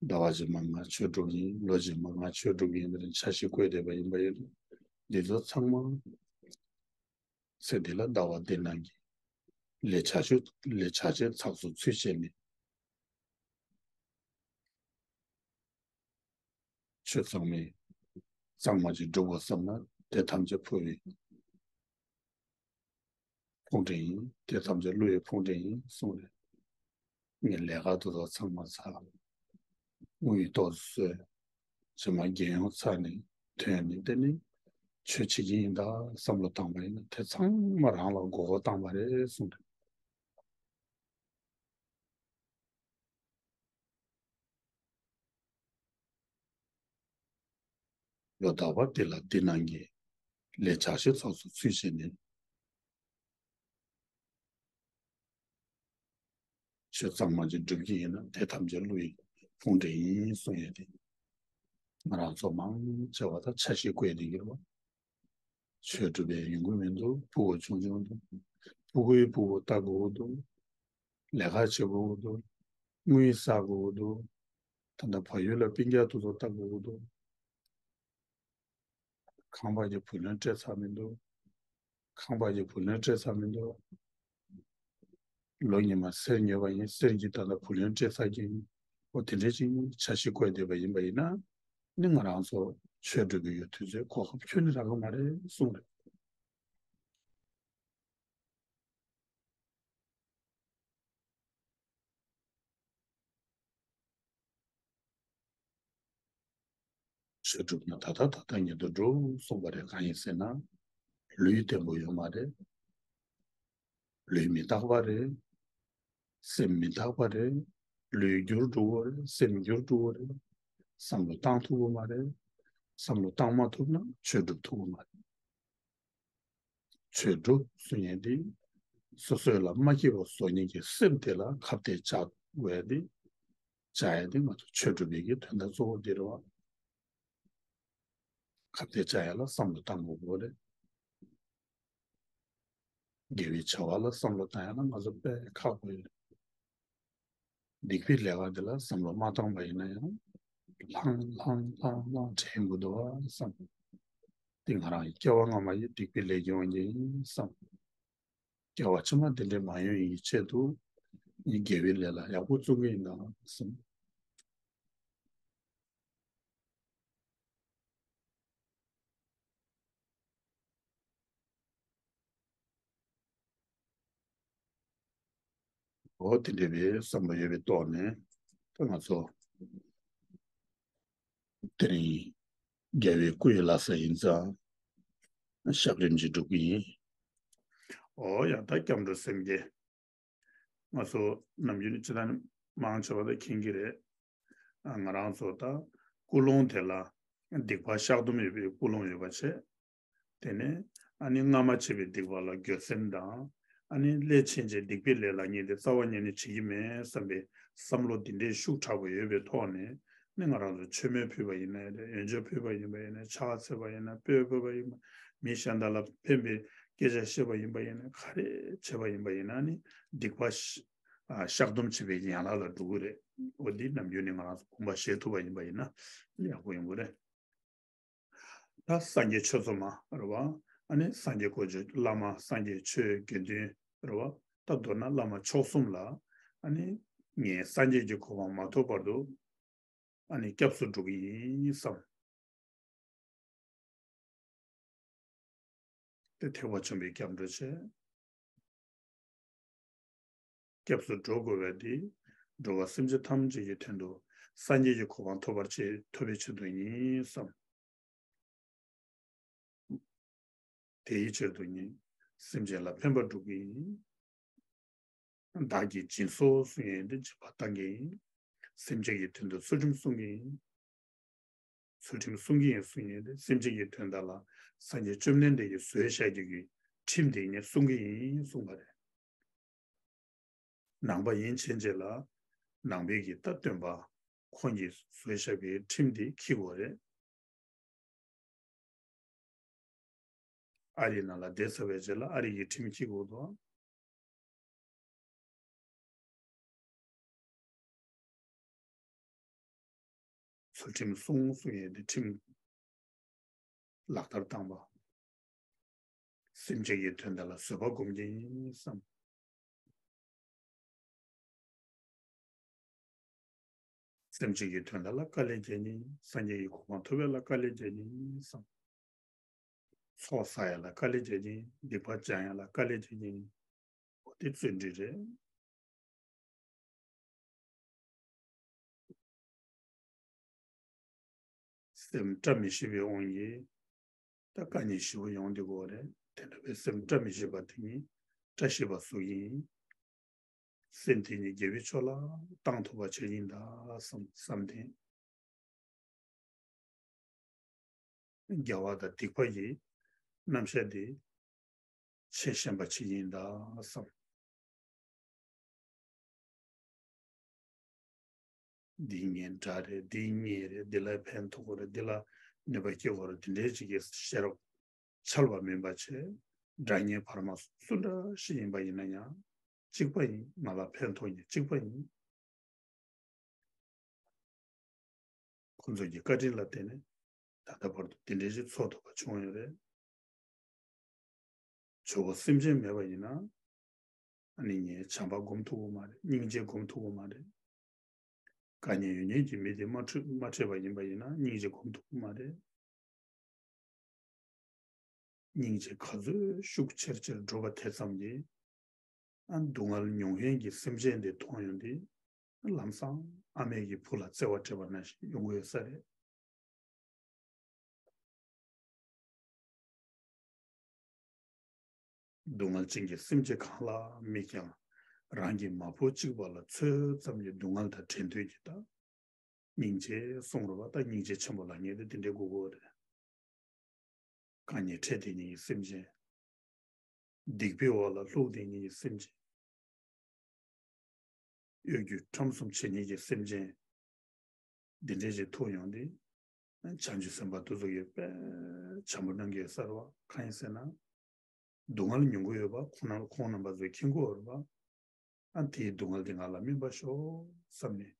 ཟླ་བ་རྗེས་མ་ང་ཆོས་སྒྲུབ་ཡིན། ལོ་རྗེས་མ་ང་ཆོས་སྒྲུབ་ཡིན་ཟེར་ནས་འཆར་གཞི་བཀོད་བསྡད་པ་ཡིན་པ་ཡིན་ན། འདི་ཚོ་ཚང་མ་ཚེ་འདི་ལ་ཟླ་བ་འདི་ནང་གི་ལས་བྱ་ཆོས་ལས་བྱ་བྱེད་ཚགས་སུ་ཚུད་བྱས་ནས། ཆོས་ཚང་མས་གཙང་མ་ཅིག་སྒྲུབ་དགོས་བསམ་ན་དེ་ཐམས་ཅད་ཕུལ་བའི་ཕུང་འདྲེན་ཡིན། དེ་ཐམས་ཅད་བླུ་བའི་ཕུང་འདྲེན་ཡིན་གསུངས་རེད། ངས་ལས་ཀ་དེ་ཚོ་ཚང་མ་ཚར། དངུལ་ཡི་ཏོག་ཙམ་བཟོས། རྗེས་མ་རྒྱལ་ཡོངས་ཚར་ནས་ཐོན་ནས་དེ་ནི་ཆོས་བྱེད་ཀྱི་ཡིན་ད་བསམ་བློ་བཏང་པ་ཡིན་ན་དེ་ཚང་མ་རང་ལ་མགོ་སྐོར་བཏང་པ་རེད་གསུངས་རེད། ལོ་ཟླ་བ་འདི་ལ་འདི་ནང་གི་ལས་བྱ་བྱེད་ཚོགས་སུ་ཚུད་བྱས་ནས། ཆོས་གཙང་མ་ཅིག་སྒྲུབ་ཀྱི་ཡིན་ན་དེ་ཐམས་ཅད་བླུ་ཡི་ཕུང་འདྲེན་ཡིན་གསུངས་ཡོད་དེ། ང་རང་ཚོ་མང་ཆེ་བ་ད་འཆར་གཞི་བཀོད་བསྡད་ཀྱི་རེད་བ། ཆོས་སྒྲུབ་པའི་ཡོང་གི་མི་འདུག་ཕྲུ་གུ་ཆུང་ཆུང་འདུག་ཕྲུ་གུའི་ཕྲུ་གུ་ལྟ་དགོས་ཀྱི་འདུག་ལས་ཀ་བྱེད་དགོས་ཀྱི་འདུག་དངུལ་བསགས་དགོས་ཀྱི་འདུག་ད་ལྟ་བལ་ཡུལ་ལ་སྤུན་ཀྱག་དེ་ཚོ་ལྟ་དགོས་ཀྱི་འདུག་ཁང་པ་གི་བུ་ལོན་སྤྲད་ཚར་མི་འདུག་ཁང་པ་གི་བུ་ལོན་སྤྲད་ཚར་མི་འདུག་ལོ་ཉི་མ་གསེར་ཉོས་པ་ཡིན། གསེར་གྱི་ད་ལྟ་བུ་ལོན་སྤྲད་ཚར་གྱི་ཡིན། འོ་དེ་འདྲའི་ཅིག་འཆར་གཞི་བཀོད་བསྡད་པ་ཡིན་པ་ཡིན་ན། ནི་ང་རང་ཚོ་ཆོས་སྒྲུབ་ཀྱི་ཡོད་དུས་ཚོད་གོ་སྐབས་ཁྱོན་ནས་རག་གི་མ་རེད་གསུངས་རེད། ཆོས་སྒྲུབ་ན་ད་ལྟ་ད་ལྟ་ཉིད་དུ་འགྲོ་གསུངས་པ་རེད། གང་ཡིན་ཟེར་ན། ལུས་བརྟན་པོ་ཡོད་མ་རེད། ལུས་མི་རྟག་པ་རེད། སེམས་མི་རྟག་པ་རེད། ལུས་འགྱུར་འགྲོ་གི་རེད། སེམས་འགྱུར་འགྲོ་གི་རེད། བསམ་བློ་བཏང་ཐུབ་ཀྱི་མ་རེད། བསམ་བློ་བཏང་མ་ཐུབ་ན་ཆོས་སྒྲུབ་ཐུབ་ཀྱི་མ་རེད། ཆོས་སྒྲུབ་ཟེར་མཁན་དེ་སོ་སོ་ལ་མ་སྐྱིད་པ་བཟོ་མཁན་གྱི་སེམས་དེ་ལ་ཁ་གཏད་བཅག་དགོས་ཡ་དེ། བཅག་ཡ་དེ་ང་ཚོ་ཆོས་སྒྲུབ་པའི་གི་དོན་དག་གཙོ་བོ་དེ་རེད་བ། ཁ་གཏད་བཅག་ཡ་ལ་བསམ་བློ་བཏང་དགོས་པ་རེད། དགེ་བའི་བྱ་བ་ལ་བསམ་བློ་བཏང་ཡ་ལ་ང་ཚོ་དཔེ་ཁག་པོ་ཡོད། སྡིག་པའི་ལས་ཀ་འདི་ལ་བསམ་བློ་མ་བཏང་པ་ཡིན་ན་ཡང་། ལྷང་ལྷང་ལྷང་ལྷང་དྲན་དགོས་འདུག་བ་བསམ། འདི་ང་རང་ཡི་སྐྱེ་བ་སྔ་མ་ཡི་སྡིག་པའི་ལས་ཀྱི་དབང་གིས་ཡིན་བསམ། སྐྱེ་བ་ཕྱི་མ་འདི་འདྲའི་མ་ཡོང་ཡི་ཆེད་དུ། ངས་དགེ་བའི་ལས་ལ་ཡག་པོ་བརྩོན་གྱི་ཡིན་ན་བསམ། འོ་དེ་འདྲ་བའི་བསམ་བློ་ཡོད་པའི་ཐོག་ནས་ད་ང་ཚོ་དེ་རིང་རྒྱལ་བའི་སྐུ་ཡི་ལྷ་ས་ཡིན་ཙང་ཞབས་རིམ་ཅིག་སྒྲུབ་ཀྱི་ཡིན། འོ་ཡ་ད་སྐྱབས་འགྲོ་སེམས་བསྐྱེད། ང་ཚོ་ནམ་རྒྱུན་ནས་སྤྱི་བཏང་མང་ཆེ་བ་ད་མཁྱེན་གྱི་རེད། ཨ་ང་རང་ཚོ་ད་ཀུན་སློང་དེ་ལ་སྡིག་པ་བཤགས་སྡོམ་ཡོད་པའི་ཀུན་སློང་ཡོད་པ་བྱས། དེ་ནས་ཨ་ནི་སྔ་མ་བྱས་པའི་སྡིག་པ་ལ་འགྱོད་སེམས་དང་ ཨ་ནི་སླད་ཕྱིན་ཆད་སྡིག་པའི་ལས་ལ་ངེས་ཏེ་རྩ་བ་ཉིད་ནས་བྱེད་ཀྱི་མེད་བསམ་པའི་བསམ་བློ་འདི་འདྲའི་ཤུགས་དྲག་པོ་ཡོད་པའི་ཐོག་ནས་ནི་ང་རང་ཚོ་མཆོད་མེ་ཕུལ་བ་ཡིན་ན་རེད། འོད་འཇོ་ཕུལ་བ་ཡིན་པ་ཡིན་ན། ཕྱག་འཚལ་བ་ཡིན་ན། སྤོས་ཕུལ་བ་ཡིན་པ། མི་གཞན་དག་ལ་ཕན་པའི་སྐད་ཆ་བཤད་པ་ཡིན་པ་ཡིན་ན། ག་རེ་བྱས་པ་ཡིན་པ་ཡིན་ན་ནི་སྡིག་པ་ཤ- ཨ་བཤགས་སྡོམ་བྱེད་པའི་ཡན་ལག་ལ་འགྲོ་གི་རེད། འོ་འདི་ནམ་རྒྱུན་ནས་ང་རང་ཚོ་དགོངས་པ་བཞེས་ཐུབ་པ་ཡིན་པ་ཡིན་ན་ཡག་པོ་ཡོང་གི་རེད། ད་སངས་རྒྱས་ཆོས་ཚོགས་མ་རེད་བ། ཨ་ནི་སངས་རྒྱས་དཀོན་མཆོག་བླ་མ། སངས་རྒྱས་ཆོས་དགེ་འདུན་རེད་བ། ད་མདོར་ན་བླ་མ་མཆོག་གསུམ་ལ་ཨ་ནི་ངས་སངས་རྒྱས་ཀྱི་གོ་འཕང་མ་ཐོབ་བར་དུ་ཨ་ནི་སྐྱབས་སུ་འགྲོ་གི་ཡིན་བསམ། དེ་ཐེག་པ་ཆེན་པོའི་སྐྱབས་འགྲོ་བྱས། སྐྱབས་སུ་འགྲོ་དགོས་པ་འདི་འགྲོ་བ་སེམས་ཅན་ཐམས་ཅད་ཀྱི་དོན་དུ་སངས་རྒྱས་ཀྱི་གོ་འཕང་ཐོབ་པར་བྱེད་ཐོབ་པའི་ཆེད་དུ་ཡིན་བསམ། དེའི་ཕྱིར་དུ་ངས་སེམས་ཅན་ལ་ཕན་པ་སྒྲུབ་ཀྱི་ཡིན། བདག་གིས་སྦྱིན་སོགས་གསུང་ཡས་འདི་སྦྱིན་པ་གཏང་གི་ཡིན། སེམས་ཅན་གྱི་དོན་དུ་ཚུལ་ཁྲིམས་སྲུང་གི་ཡིན། ཚུལ་ཁྲིམས་སྲུང་གི་ཡིན་གསུང་ཡས་འདི་སེམས་ཅན་གྱི་དོན་དག་ལ་སངས་རྒྱས་བཅོམ་ལྡན་འདས་ཀྱིས་བཟོས་བཞག་རྒྱུ་གི་ཁྲིམས་དེ་ངས་སྲུང་གི་ཡིན་གསུངས་པ་རེད། ནང་པ་ཡིན་ཕྱིན་ཆད་ལ་ནང་པའི་གི་ད་སྟོན་པ་ཁོང་གིས་བཟོས་བཞག་པའི་ཁྲིམས་དེ་འཁྱེར་དགོས་རེད། ཨ་རིའི་ནང་ལ་བསྡད་ཚར་བའི་རྗེས་ལ་ཨ་རི་གི་ཁྲིམས་འཁྱེར་དགོས་འདུག། ཚུལ་ཁྲིམས་སྲུང་གསུང་ཡས་དེ་ཁྲིམས་ལག་བསྟར་བཏང་བ། སེམས་ཅན་གྱི་དོན་དག་ལ་བཟོད་པ་སྒོམ་གྱིན་བསམ། སེམས་ཅན་གྱི་དོན་དག་ལ་དཀའ་ལས་རྒྱག་གྱིན། སངས་རྒྱས་ཀྱི་གོ་འཕང་ཐོབ་ཡས་ལ་དཀའ་ལས་རྒྱག་གྱིན་བསམ། ཚོགས་བསགས་ཡས་ལ་དཀའ་ལས་རྒྱག་གྱིན། སྡིག་པ་སྦྱང་ཡས་ལ་དཀའ་ལས་རྒྱག་གྱིན། འོ་དེ་བརྩོན་འགྲུས་རེད། སེམས་བཀྲ་མི་ཤིས་པའི་དབང་གིས་ད་དཀའ་ངལ་ཞེ་པོ་ཡོང་བསྡད་ཀྱི་ཡོད་རེད། དེ་འདྲ་བའི་སེམས་བཀྲ་མི་ཤིས་པ་དེ་ཉིད་བཀྲ་ཤིས་པ་བཟོ་གི་ཡིན། སེམས་དེ་ཉིད་དགེ་བའི་ཕྱོགས་ལ་བཏང་ཐུབ་པ་བྱེད་ཡིན་ད་བསམ་བསམ་སྟེ། དགེ་བ་དང་སྡིག་པ་ཡི་རྣམ་གཞག་འདི་ཕྱེ་ཤེས་པ་ཅིག་ཡིན་ད་བསམ། འདི་ངའི་དགྲ་རེད། འདི་ངའི་རེད། འདི་ལ་ཕན་ཐོགས་ཀྱི་རེད། འདི་ལ་ནུས་པ་སྐྱེ་གི་རེད། འདི་འདྲའི་ཅིག་གི་ཤེས་རབ་འཆལ་བ་མིན་པ་བྱས། དགྲ་ངའི་བར་མ་སུ་འདྲ་ཞིག་ཡིན་པ་ཡིན་ན་ཡང་གཅིག་པ་ཡིན། ང་ལ་ཕན་ཐོགས་མཁན་གཅིག་པ་ཡིན། ཁོང་ཚོ་གི་བཀའ་དྲིན་ལ་བརྟེན་ནས་ད་ལྟ་བར་དུ་དེ་འདྲའི་ཞིག་འཚོ་ཐུབ་པ་བྱུང་ཡོད་རེད། ཇོ་བོ་སེམས་ཅན་མེད་པ་ཡིན་ན། ཨ་ནི་ངས་བྱམས་པ་སྒོམ་ཐུབ་ཀྱི་མ་རེད། སྙིང་རྗེ་སྒོམ་ཐུབ་ཀྱི་མ་རེད། དཀའ་ངལ་ཡོད་མཁན་གྱི་མི་དེ་མ་འཕྲད་མ་འཕྲད་པ་ཡིན་པ་ཡིན་ན་སྙིང་རྗེ་སྒོམ་ཐུབ་ཀྱི་མ་རེད། སྙིང་རྗེ་ག་ཚོད་ཤུགས་ཆེར་ཆེར་འགྲོ་བ་དེ་ཙམ་གྱིས། ཨ་སྡུག་བསྔལ་མྱོང་མཁན་གྱི་སེམས་ཅན་དེ་མཐོང་ཡོང་དུས། ལམ་སང་ཨ་མས་ཀྱི་བུ་ལ་བརྩེ་བ་སྤྲད་པ་ནང་བཞིན་ཡོང་གི་ཡོད་ས་རེད། སྡུག་བསྔལ་ཅན་གྱི་སེམས་ཅན་གང་ལ་དམིགས་ཀྱང་། རང་གི་མ་བུ་གཅིག་པ་ལ་ཚོད་ཙམ་གྱི་སྡུག་བསྔལ་དང་བྲལ་འདོད་ཀྱི་ད། སྙིང་རྗེ་གསུང་རོགས་པ། ད་སྙིང་རྗེ་ཆེན་པོ་ལ་ངེས་ཏེ་དེ་འདྲའི་དགོས་ཀྱི་ཡོད་རེད། དཀའ་ངལ་འཕྲད་བསྡད་མཁན་གྱི་སེམས་ཅན། སྡིག་པའི་འོག་ལ་ལྷུང་བསྡད་མཁན་གྱི་སེམས་ཅན། གཡོ་སྒྱུ་ཁྲམ་གསུམ་བྱེད་མཁན་གྱི་སེམས་ཅན། འདི་འདྲའི་ཞིག་ཐུག་ཡོང་དུས། བྱང་ཆུབ་སེམས་དཔའ་དེ་ཚོ་གིས་དཔེ་བྱམས་པོ་གནང་གི་ཡོད་ས་རེད་བ། གང་ཡིན་ཟེར་ན། སྡུག་བསྔལ་མྱོང་གི་ཡོད་པ་ཁོང་རྣམ་ཁོང་རྣམ་པ་ཚོས་མཁྱེན་གྱི་ཡོད་རེད་བ། ཨ་དེའི་སྡུག་བསྔལ་དེ་ང་ལ་སྨིན་པར་ཤོག་བསམ་ནས།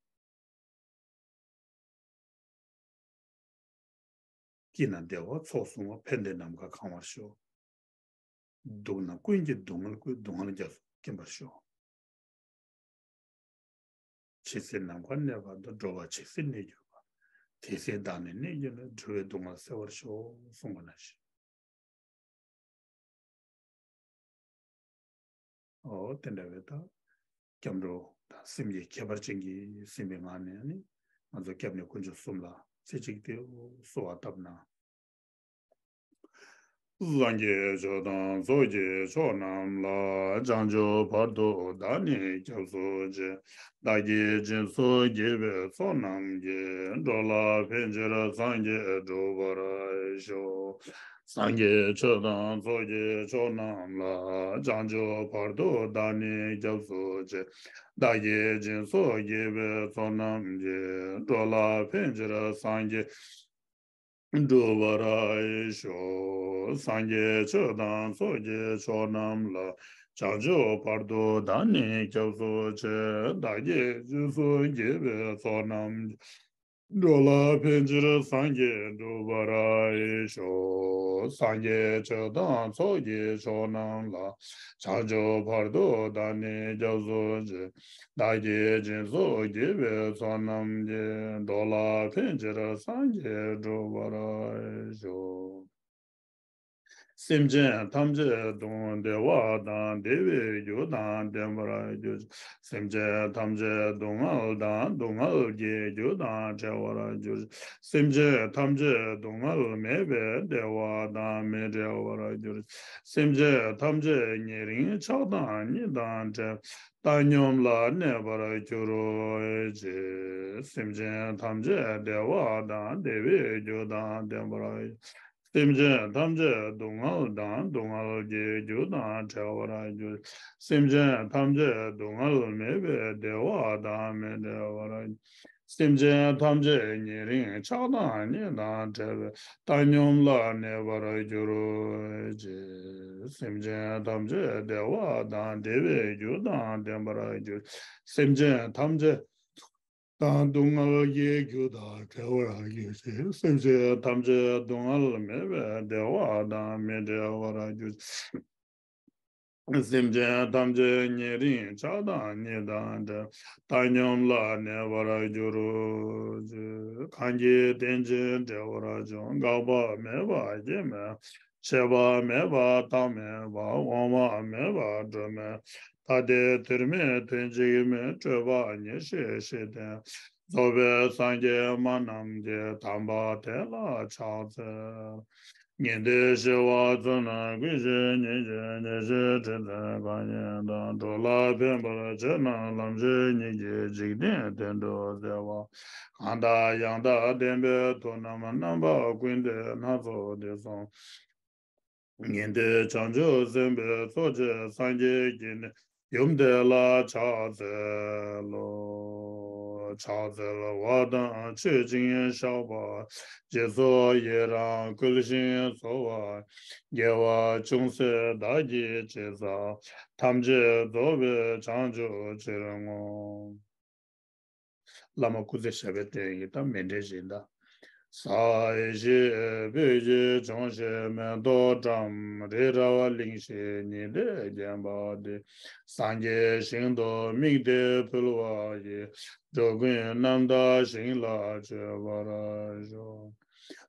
སྐྱིད་ན་བདེ་བ་ཚོགས་བསྲུང་བ། ཕན་བདེ་ནམ་མཁའ་གང་བར་ཤོག། སྡུག་ན་ཀུན་གྱི་སྡུག་བསྔལ་ཀུན། སྡུག་བསྔལ་རྒྱ་མཚོ་སྐེམ་པར་ཤོག། ཇི་སྲིད་ནམ་མཁའ་གནས་པ་དང་། འགྲོ་བ་ཇི་སྲིད་གནས་གྱུར་པ། དེ་སྲིད་བདག་ནི་གནས་གྱུར་ན། འགྲོ་བའི་སྡུག་བསྔལ་སེལ་བར་ཤོག་གསུངས་པ་ནང་བཞིན། འོ་དེ་འདྲ་བའི་ད་སྐྱབས་འགྲོ་དང་སེམས་ཀྱི་ཁྱད་པར་ཅན་གྱིས་ཟིན་པའི་ངང་ནས་ནི་ང་ཚོ་སྐྱབས་གནས་དཀོན་མཆོག་གསུམ་ལ་རྩེ་གཅིག་ཏུ་གསོལ་བ་བཏབ་ན། སངས་རྒྱས་ཆོས་དང་ཚོགས་ཀྱི་མཆོག་རྣམས་ལ། བྱང་ཆུབ་བར་དུ་བདག་ནི་སྐྱབས་སུ་མཆི། བདག་གིས་སྦྱིན་སོགས་བགྱིས་པའི་ཚོགས་རྣམས་ཀྱིས། འགྲོ་ལ་ཕན་ཕྱིར་སངས་རྒྱས་འགྲུབ་པར་ཤོག། སངས་རྒྱས་ཆོས་དང་ཚོགས་ཀྱི་མཆོག་རྣམས་ལ། བྱང་ཆུབ་བར་དུ་བདག་ནི་སྐྱབས་སུ་མཆི། བདག་གིས་སྦྱིན་སོགས་བགྱིས་པའི་ཚོགས་རྣམས་ཀྱིས། འགྲོ་ལ་ཕན་ཕྱིར་སངས་རྒྱས་འགྲུབ་པར་ཤོག། སངས་རྒྱས་ཆོས་དང་ཚོགས་ཀྱི་མཆོག་རྣམས་ལ། བྱང་ཆུབ་བར་དུ་བདག་ནི་སྐྱབས་སུ་མཆི། བདག་གིས་སྦྱིན་སོགས་བགྱིས་པའི་ཚོགས་རྣམས་ཀྱིས། འགྲོ་ལ་ཕན་ཕྱིར་སངས་རྒྱས་འགྲུབ་པར་ཤོག། སངས་རྒྱས་ཆོས་དང་ཚོགས་ཀྱི་མཆོག་རྣམས་ལ། བྱང་ཆུབ་བར་དུ་བདག་ནི་སྐྱབས་སུ་མཆི། བདག་གིས་སྦྱིན་སོགས་བགྱིས་པའི་ཚོགས་རྣམས་ཀྱིས། འགྲོ་ལ་ཕན་ཕྱིར་སངས་རྒྱས་འགྲུབ་པར་ཤོག། སེམས་ཅན་ཐམས་ཅད་སྡུག་བདེ་བ་དང་བདེ་བའི་རྒྱུ་དང་ལྡན་པར་གྱུར་ཅིག། སེམས་ཅན་ཐམས་ཅད་སྡུག་བསྔལ་དང་སྡུག་བསྔལ་གྱི་རྒྱུ་དང་བྲལ་བར་གྱུར་ཅིག། སེམས་ཅན་ཐམས་ཅད་སྡུག་བསྔལ་མེད་པའི་བདེ་བ་དང་མི་འབྲལ་བར་གྱུར་ཅིག། སེམས་ཅན་ཐམས་ཅད་ཉེ་རིང་ཆགས་སྡང་གཉིས་དང་བྲལ་བའི་བཏང་སྙོམས་ལ་གནས་པར་གྱུར་ཅིག། སེམས་ཅན་ཐམས་ཅད་བདེ་བ་དང་བདེ་བའི་རྒྱུ་དང་ལྡན་པར། སེམས་ཅན་ཐམས་ཅད་སྡུག་བསྔལ་དང་སྡུག་བསྔལ་གྱི་རྒྱུ་དང་བྲལ་བར་གྱུར། སེམས་ཅན་ཐམས་ཅད་སྡུག་བསྔལ་མེད་པའི་བདེ་བ་དང་མི་འབྲལ་བར། སེམས་ཅན་ཐམས་ཅད་ཉེ་རིང་ཆགས་སྡང་གཉིས་དང་བྲལ་བའི་བཏང་སྙོམས་ལ་གནས་པར་གྱུར་ཅིག། སེམས་ཅན་ཐམས་ཅད་བདེ་བ་དང་བདེ་བའི་རྒྱུ་དང་ལྡན་པར་གྱུར། སེམས་ཅན་ཐམས་ཅད་དང་སྡུག་བསྔལ་གྱི་རྒྱུ་དང་བྲལ་བར་གྱུར་ཅིག། སེམས་ཅན་ཐམས་ཅད་སྡུག་བསྔལ་མེད་པའི་བདེ་བ་དང་མི་འབྲལ་བར་གྱུར་ཅིག། སེམས་ཅན་ཐམས་ཅད་ཉེ་རིང་ཆགས་སྡང་གཉིས་དང་བྲལ་བའི་བཏང་སྙོམས་ལ་གནས་པར་གྱུར་ཅིག། གང་གིས་བརྟེན་ཅིང་འབྲེལ་བར་འབྱུང་། འགག་པ་མེད་པ་སྐྱེ་མེད། ཆད་པ་མེད་པ་རྟག་མེད་པ། འོང་བ་མེད་པ་འགྲོ་མེད། ད་ལྟའི་དུས་མེད་དུས་གཅིག་མེད། སྤྲོས་པ་ཉེར་ཞི་ཞི་སྟེ། རྫོགས་པའི་སངས་རྒྱས་སྨྲ་རྣམས་ཀྱིས། དམ་པ་དེ་ལ་ཕྱག་འཚལ་ལོ། ཉན་ཐོས་ཞི་བ་འཚོ་རྣམས་ཀུན་ཤེས་ཉིད། ཉེར་ཞི་ཁྲི་འཛིན་གང་ཉིད་དང་། འགྲོ་ལ་ཕན་པར་བྱེད་རྣམས་ལམ་ཤེས་ཉིད་ཀྱིས། འཇིག་རྟེན་དོན་གྲུབ་བརྩེ་བ་གང་དང་ཡང་དག་ལྡན་པའི་མཐུ་རྣམས། རྣམ་པ་ཀུན་ཏུ་སྣ་ཚོགས་འདི་གསུངས། ཉན་ཐོས་བྱང་ཆུབ་སེམས་དཔའི་ཚོགས་བཅས་སངས་རྒྱས་ཀྱི་ནི་ཡུམ་དེ་ལ་ཕྱག་འཚལ་ལོ། ཕྱག་འཚལ་བ་དང་མཆོད་ཅིང་བཤགས་པ། རྗེས་སུ་ཡི་རང་བསྐུལ་ཞིང་གསོལ་བ། དགེ་བ་ཅུང་ཟད་བདག་གིས་ཅི་བསགས། ཐམས་ཅད་རྫོགས་པའི་བྱང་ཆུབ་ཕྱིར་བསྔོ། བླ་མ་སྐུ་ཚེ་ཞབས་པད་བརྟན་ཡིན་དང་མཎྜལ་བཞེས་ད། ཟ་ཞིང་སྤོས་ཀྱི་ལྗོན་ཤིང་མེ་ཏོག་བཀྲམ། རི་རབ་གླིང་བཞི་ཉི་ཟླས་བརྒྱན་པ་འདི། སངས་རྒྱས་ཞིང་དུ་དམིགས་ཏེ་ཕུལ་བ་ཡིས། འགྲོ་ཀུན་རྣམ་དག་ཞིང་ལ་སྤྱོད་པར་ཤོག།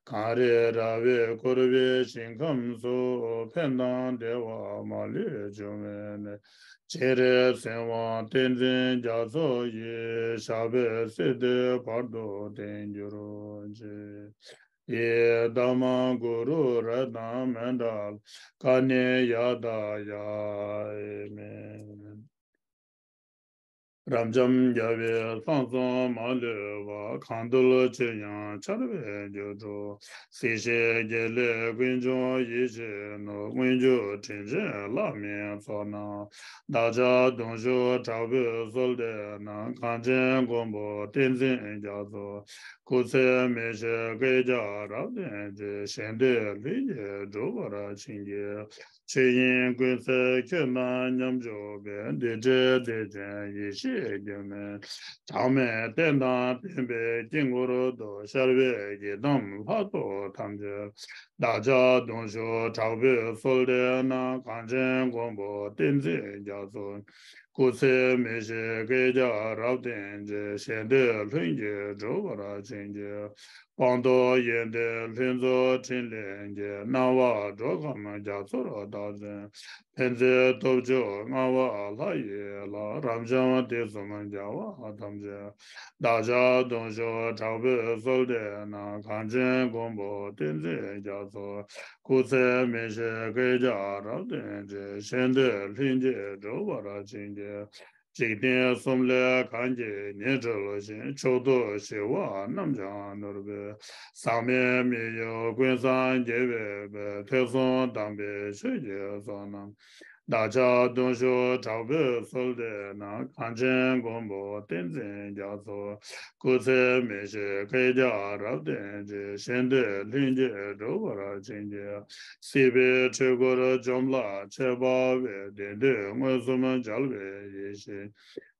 གངས་རི་ར་བས་བསྐོར་བའི་ཞིང་ཁམས་སུ། ཕན་དང་བདེ་བ་མ་ལུས་འབྱུང་བའི་གནས། སྤྱན་རས་གཟིགས་དབང་བསྟན་འཛིན་རྒྱ་མཚོ་ཡི། ཞབས་པད་སྲིད་མཐའི་བར་དུ་བརྟན་གྱུར་ཅིག། ཡི་དམ་གུ་རུ་རཏྣ་མཎྜལ་ཀ་ནེ་ཡ་དཱ་ཡ་ཨེ་མེ། རབ་འབྱམས་རྒྱལ་བའི་གསང་གསུམ་མ་ལུས་པ། གང་འདུལ་ཕྱིར་ཡང་འཆར་བའི་རྒྱུར་གྲུབ། སྲིད་ཞིའི་དགེ་ལེགས་ཀུན་འབྱུང་ཡིད་བཞིན་ནོར། མངོན་གྱུར་དྲིན་ཅན་བླ་མའི་ཚོགས་རྣམས། བདག་ཅག་གདུང་ཤུགས་དྲག་པོས་གསོལ་འདེབས་ན། གངས་ཅན་མགོན་པོ་བསྟན་འཛིན་རྒྱ་མཚོ། སྐུ་ཚེ་མི་ཤིགས་བསྐལ་བརྒྱར་རབ་བརྟན་ཅིང་། ཞལ་འདོད་ལྷུན་གྱིས་འགྲུབ་པར་བྱིན་གྱིས། ཆོས་དབྱིངས་ཀུན་གསལ་ཁྱོད་དང་མཉམ་འཇོག་པའི། རྡུལ་བྲལ་བདེ་ཆེན་ཡེ་ཤེས་སྒྱུ་མའི་གྲངས་མེད་རྟེན་དང་བརྟེན་པའི་དཀྱིལ་འཁོར་དུ། ཤར་བའི་ཡི་དམ་ལྷ་ཚོགས་ཐམས་ཅད། བདག་ཅག་གདུང་ཤུགས་དྲག་པོས་གསོལ་འདེབས་ན། གངས་ཅན་མགོན་པོ་བསྟན་འཛིན་རྒྱ་མཚོ། སྐུ་ཚེ་མི་ཤིགས་བསྐལ་བརྒྱར་རབ་བརྟན་ཅིང་། ཞལ་འདོད་ལྷུན་གྱིས་འགྲུབ་པར་བྱིན་གྱིས། སྤངས་རྟོགས་ཡོན་ཏན་ལྷུན་རྫོགས་ཕྲིན་ལས་ཀྱིས། སྣང་བ་འགྲོ་ཁམས་རྒྱ་མཚོར་བདག་འཛིན། ཕན་མཛད་སྟོབས་བཅུ་མངའ་བ་ལྷ་ཡི་ལྷ། རབ་འབྱམས་དུས་གསུམ་རྒྱལ་བ་ཐམས་ཅད། བདག་ཅག་གདུང་ཤུགས་དྲག་པོས་གསོལ་འདེབས་ན། གངས་ཅན་མགོན་པོ་བསྟན་འཛིན་རྒྱ་མཚོ། སྐུ་ཚེ་མི་ཤིགས་བསྐལ་བརྒྱར་རབ་བརྟན་ཅིང་། ཞལ་འདོད་ལྷུན་གྱིས་འགྲུབ་པར་བྱིན་གྱིས། འཇིག་རྟེན་གསུམ་ལས་གང་གིས་ཉེར་འགྲོལ་ཞིང་། མཆོག་ཏུ་ཞི་བ་རྣམས་ཀྱང་ནོར་བུའི། ཟག་མེད་མི་གཡོ་ཀུན་བཟང་རྒྱལ་བའི་དཔལ། ཐོས་བསམ་དམ་པའི་ཆོས་ཀྱི་ཚོགས་རྣམས། བདག་ཅག་གདུང་ཤུགས་དྲག་པོས་གསོལ་འདེབས་ན། གངས་ཅན་མགོན་པོ་བསྟན་འཛིན་རྒྱ་མཚོ། སྐུ་ཚེ་མི་ཤིགས་བསྐལ་བརྒྱར་རབ་བརྟན་ཅིང་། གཞན་དོན་ལྷུན་གྱིས་འགྲུབ་པར་བྱིན་གྱིས། སྲིད་པའི་འཁྲུལ་འཁོར་འཇོམས་ལ་ཆས་པ་བས། བདེན་དོན་མངོན་སུམ་མཇལ་བའི་ཡེ་ཤེས།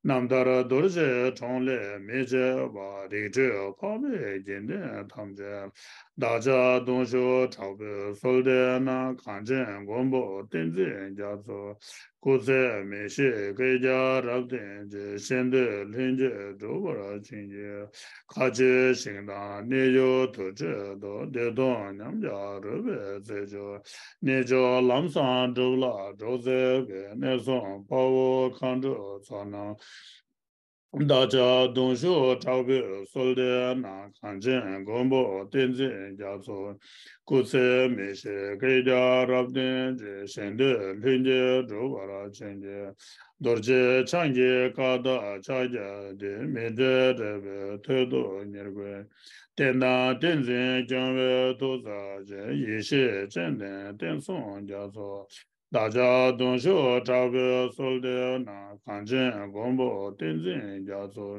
རྣམ་ཐར་རྡོ་རྗེའི་གྲོང་ལས་མི་ཕྱེད་པ། རིག་གྲོལ་འཕགས་པའི་དགེ་འདུན་ཐམས་ཅད། བདག་ཅག་གདུང་ཤུགས་དྲག་པོས་གསོལ་འདེབས་ན། གངས་ཅན་མགོན་པོ་བསྟན་འཛིན་རྒྱ་མཚོ། སྐུ་ཚེ་མི་ཤིགས་བསྐལ་བརྒྱར་རབ་བརྟན་ཅིང་། གཞན་དོན་ལྷུན་གྱིས་འགྲུབ་པར་བྱིན་གྱིས། མཁའ་སྤྱོད་ཞིང་དང་གནས་ཡུལ་དུར་ཁྲོད་དུ། བདེ་སྟོང་ཉམས་ཀྱང་རོལ་པའི་རྩེར་འཇུག་གནས་མཆོག་ལམ་བཟང་སྒྲུབ་ལ་གྲོགས་མཛད་པའི། གནས་སྲུང་དཔའ་བོ་མཁའ་འགྲོའི་ཚོགས་རྣམས། བདག་ཅག་གདུང་ཤུགས་དྲག་པོས་གསོལ་འདེབས་ན། གངས་ཅན་མགོན་པོ་བསྟན་འཛིན་རྒྱ་མཚོ། སྐུ་ཚེ་མི་ཤིགས་བསྐལ་བརྒྱར་རབ་བརྟན་ཅིང་། གཞན་དོན་ལྷུན་གྱིས་འགྲུབ་པར་བྱིན་གྱིས། རྡོ་རྗེ་འཆང་གི་བཀའ་རྟགས་ཕྱག་རྒྱ་འདི། མི་འབྲལ་འབྲལ་བའི་དོད་དུ་ཉེར་བགོས། བསྟན་དང་བསྟན་འཛིན་སྐྱོང་བའི་ཐུགས་རྩ་ཅན། ཡེ་ཤེས་སྤྱན་ལྡན་བསྟན་སྲུང་རྒྱ་མཚོ། བདག་ཅག་གདུང་ཤུགས་དྲག་པོས་གསོལ་འདེབས་ན། གངས་ཅན་མགོན་པོ་བསྟན་འཛིན་རྒྱ་མཚོ།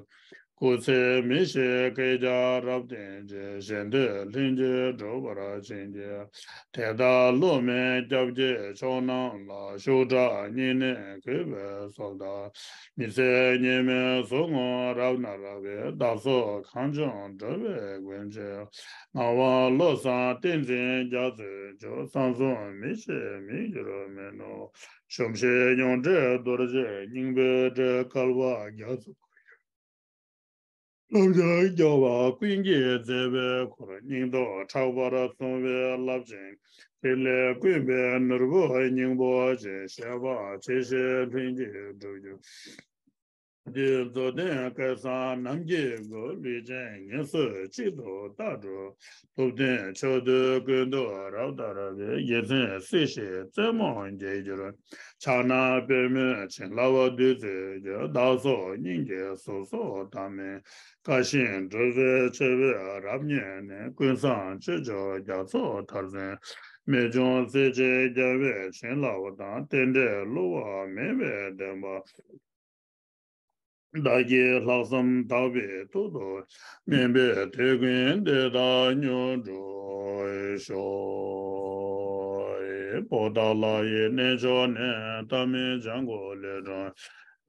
སྐུ་ཚེ་མི་ཤིགས་བསྐལ་བརྒྱར་རབ་བརྟན་ཅིང་། གཞན་དོན་ལྷུན་གྱིས་འགྲུབ་པར་བྱིན་གྱིས། དེ་ལྟར་བསླུ་མེད་སྐྱབས་ཀྱི་མཆོག་རྣམས་ལ། ཤུགས་དྲག་སྙིང་ནས་གུས་པས་གསོལ་བ། མི་ཚེ་སྙེ་མའི་ཟུག་རྔུ་རབ་མནར་བའི། བདག་སོགས་གངས་ལྗོངས་འགྲོ་བའི་མགོན་ཆེན། ངག་དབང་བློ་བཟང་བསྟན་འཛིན་རྒྱ་མཚོའི་མཇུག་གསང་གསུམ་མི་ཤེས་མི་འགྱུར་མི་ནུབ། གཞོམ་བཞིན་ཡོངས་བྲལ་རྡོ་རྗེ་སྙིང་པོའི་སྒྲས། བསྐལ་པ་རྒྱ་མཚོ་ལམ་སྟོན་རྒྱལ་བ་ཀུན་གྱིས་མཛེས་པའི་འཁོར། སྙིང་སྟོབས་ཕྲག་པར་བཟུང་བའི་རླབས་ཆེན། ཐིག་ལེ་བསྐུམ་པའི་ནོར་བུ་སྙིང་པོ་ཅན། བཞད་པ་ཕྱི་བཞིན་ལྷུན་གྱིས་གྲུབ་གྱུར། དེ་རྗེ་རྫོགས་ལྡན་སྐལ་བཟང་རྣམས་ཀྱི་མགོན། ལུས་ཅན་ངལ་གསོས་གཅིག་ཏུ་རྟག་འགྲོ། ཐུབ་བསྟན་ཕྱོགས་དུས་ཀུན་ཏུ་རབ་དར་བའི། རྒྱལ་མཚན་སྲིད་ཞིའི་རྩེ་མོར་རྒྱས་གྱུར། ཕྱག་ན་པདྨོས་བྱིན་རླབས་བདུད་རྩིས་རྒྱས། བདག་སོགས་སྙིང་གི་ཟུག་གཟེར་དང་མི་འགལ། བཀའ་བཞིན་སྒྲུབ་པའི་ཆེ་བས་རབ་མཉེས་ནས། ཀུན་བཟང་སྤྱོད་མཆོག་རྒྱ་མཚོ་མཐར་འཛིན། རྨད་བྱུང་སྲས་བཅས་རྒྱལ་བས་བྱིན་རླབས་དང་། རྟེན་འབྲེལ་བསླུ་བ་མེད་པའི་བདེན་པ། བདག་གིས་ལྷག་བསམ་དག་པའི་ཐོག་ཏུ། སྨོན་པའི་དུས་ཀུན་འདི་དག་མྱུར་འགྲུབ་ཤོག། པོ་ཏ་ལ་ཡི་གནས་མཆོག་ནས། ཏཱཾ་ཛྙཱ་ན་ཀོ་ལེ་དྲུང་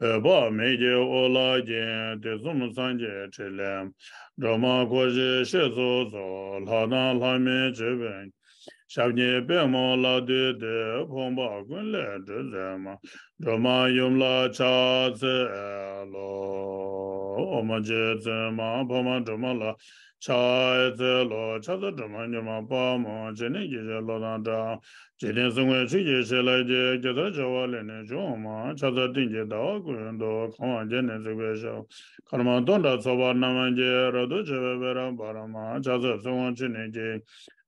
འོད་དཔག་མེད་ཀྱི་འོད་ལ་བརྒྱན། དུས་གསུམ་སངས་རྒྱས་ཕྲིན་ལས་སྒྲོན་མ་འཁོར་བཞི་སྤྱི་གཙུག་སོགས། ལྷ་དང་ལྷ་མིན་སྤྱི་དཔོན་ཞབས་གཉིས་པད་མོ་ལ་འདུས་ཏེ། ཕོངས་པ་ཀུན་ལས་སྒྲོལ་མཛད་མ། སྒྲོལ་མ་ཡུམ་ལ་ཕྱག་འཚལ་ལོ། ཨོཾ་རྗེ་བཙུན་མ་འཕགས་མ་སྒྲོལ་མ་ལ་ཕྱག་འཚལ་ལོ། ཕྱག་འཚལ་སྒྲོལ་མ་མྱུར་མ་དཔའ་མོ། སྤྱན་ནི་སྐྱེ་མཆེད་གློག་དང་འདྲ། འཇིག་རྟེན་གསུམ་མགོན་ཆུ་སྐྱེས་བྱེ་ལ་སྐྱེས། རྒྱལ་ཚབ་བྱེ་བ་ལས་ནི་བྱུང་མ། ཕྱག་འཚལ་སྟེང་གི་ཟླ་བ་ཀུན་ཏུ། གང་བ་བརྒྱ་ནི་བརྩེགས་པའི་ཞབས། སྐར་མ་སྟོང་ཕྲག་ཚོགས་པ་རྣམས་ཀྱིས། རབ་ཏུ་ཕྱེ་བའི་བེར་འབར་མ། ཕྱག་འཚལ་ཚེ་དབང་ཆུ་ནས་སྐྱེས།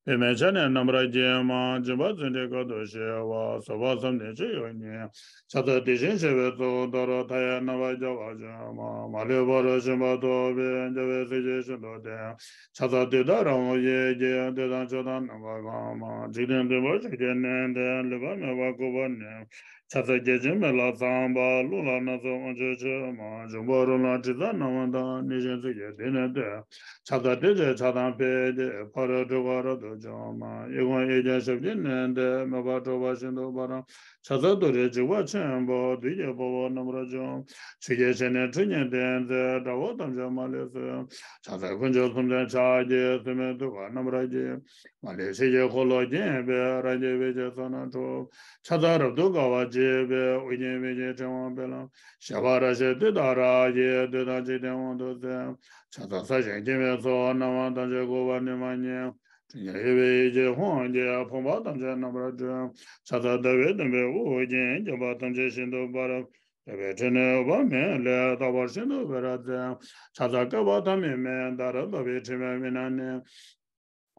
པདྨས་ཕྱག་ནི་རྣམ་པར་བརྒྱན་མ། སྦྱིན་པ་བརྩོན་འགྲུས་དཀའ་ཐུབ་ཞི་བ། བཟོད་པ་བསམ་གཏན་སྤྱོད་ཡུལ་ཉིད། ཕྱག་འཚལ་དེ་བཞིན་གཤེགས་པའི་གཙུག་ཏོར། མཐའ་ཡས་རྣམ་པར་རྒྱལ་བ་སྤྱན་མ། མ་ལུས་པ་རུ་ཞིང་པ་ཐོབ་པའི། རྒྱལ་བའི་སྲས་ཀྱི་ཞིང་དུ་བསྟེན། ཕྱག་འཚལ་དུས་དང་རང་དབང་ཡིད་ཀྱིས། དུས་དང་ཕྱོགས་དང་རྣམ་པ་གང་མ། འཇིག་རྟེན་འདུན་པ་ཆུ་སྐྱེས་ནས་ཏེ། ལུས་པ་མེད་པར་སྐུ་བབས་ནས། ཕྱག་འཚལ་བརྒྱ་བྱིན་མེ་ལྷ་ཚངས་པ། རླུང་ལྷ་སྣ་ཚོགས་དབང་ཕྱུག་མཆོད་མ། འབྱུང་པོ་རོ་ལངས་དྲི་ཟ་རྣམས་དང་། ནད་གཞི་མཚོན་ཆས་བདུད་ནད་སྟོབས། ཕྱག་འཚལ་དེ་ཕྱིར་ཕྱག་དང་ཕཊ་ཀྱིས། ཕ་རོལ་འཁྲུལ་འཁོར་རབ་ཏུ་འཇོམས་མ། གཡས་བསྐུམ་གཡས་བརྐྱང་ཞབས་ཀྱིས་མནན་ཏེ། མོས་པ་སྤྲོ་བ་ཤིན་ཏུ་འབར། ཕྱག་འཚལ་ཏུ་རེའི་འཇིགས་པ་ཆེན་པོ། བདུད་ཀྱི་དཔའ་བོ་རྣམ་པར་འཇོམས། ཆུ་སྐྱེས་བྱེ་ནི་ཁྲི་གཉིས་སྟེང་མཛད། དགྲ་བོ་ཐམས་ཅད་མ་ལུས་གསོད། ཕྱག་འཚལ་དཀོན་མཆོག་གསུམ་ལྡན་ཕྱག་རྒྱའི། སྲེད་མེད་ཐུགས་ཀར་རྣམ་པར་བརྒྱན། མ་ལུས་ཕྱི་ཡི་འཁོར་ལོས་བརྒྱན་པའི། རང་གི་འོད་ཀྱི་ཚོགས་རྣམས་འཁྲུགས། ཕྱག་འཚལ་རབ་ཏུ་དགའ་བ་བརྗིད་པའི། ཨོ་རྒྱན་འོད་ཀྱི་ཕྲེང་བ་འཕེལ་ལ། བཞད་པ་རབ་བཞད་ཏུཏྟཱ་ར་ཡིས། བདུད་དང་འཇིག་རྟེན་དབང་དུ་སེལ། ཕྱག་འཚལ་ས་གཞི་སྐྱེ་མེད་ཚོགས་རྣམས། ཐམས་ཅད་འགུགས་པ་ནི་མ་ཉིད། ཕྲིན་ལས་ཡོད་པའི་ཡེ་ཤེས་དབང་གིས། ཕོངས་པ་ཐམས་ཅད་རྣམ་པར་སྒྲོལ། ཕྱག་འཚལ་ཟླ་བའི་བདུན་པའི་དབུ་རྒྱན། བརྒྱན་པ་ཐམས་ཅད་ཤིན་ཏུ་འབར། འབར་བའི་ཕྲིན་ལས་འོད་དཔག་མེད་ལས། རྟག་པར་ཤིན་ཏུ་འཕེལ་བར་མཛད། ཕྱག་འཚལ་བསྐལ་པ་ཐ་མའི་མེ་ལྟར། འབར་བའི་ཕྲེང་བའི་དབུས་ན་གནས།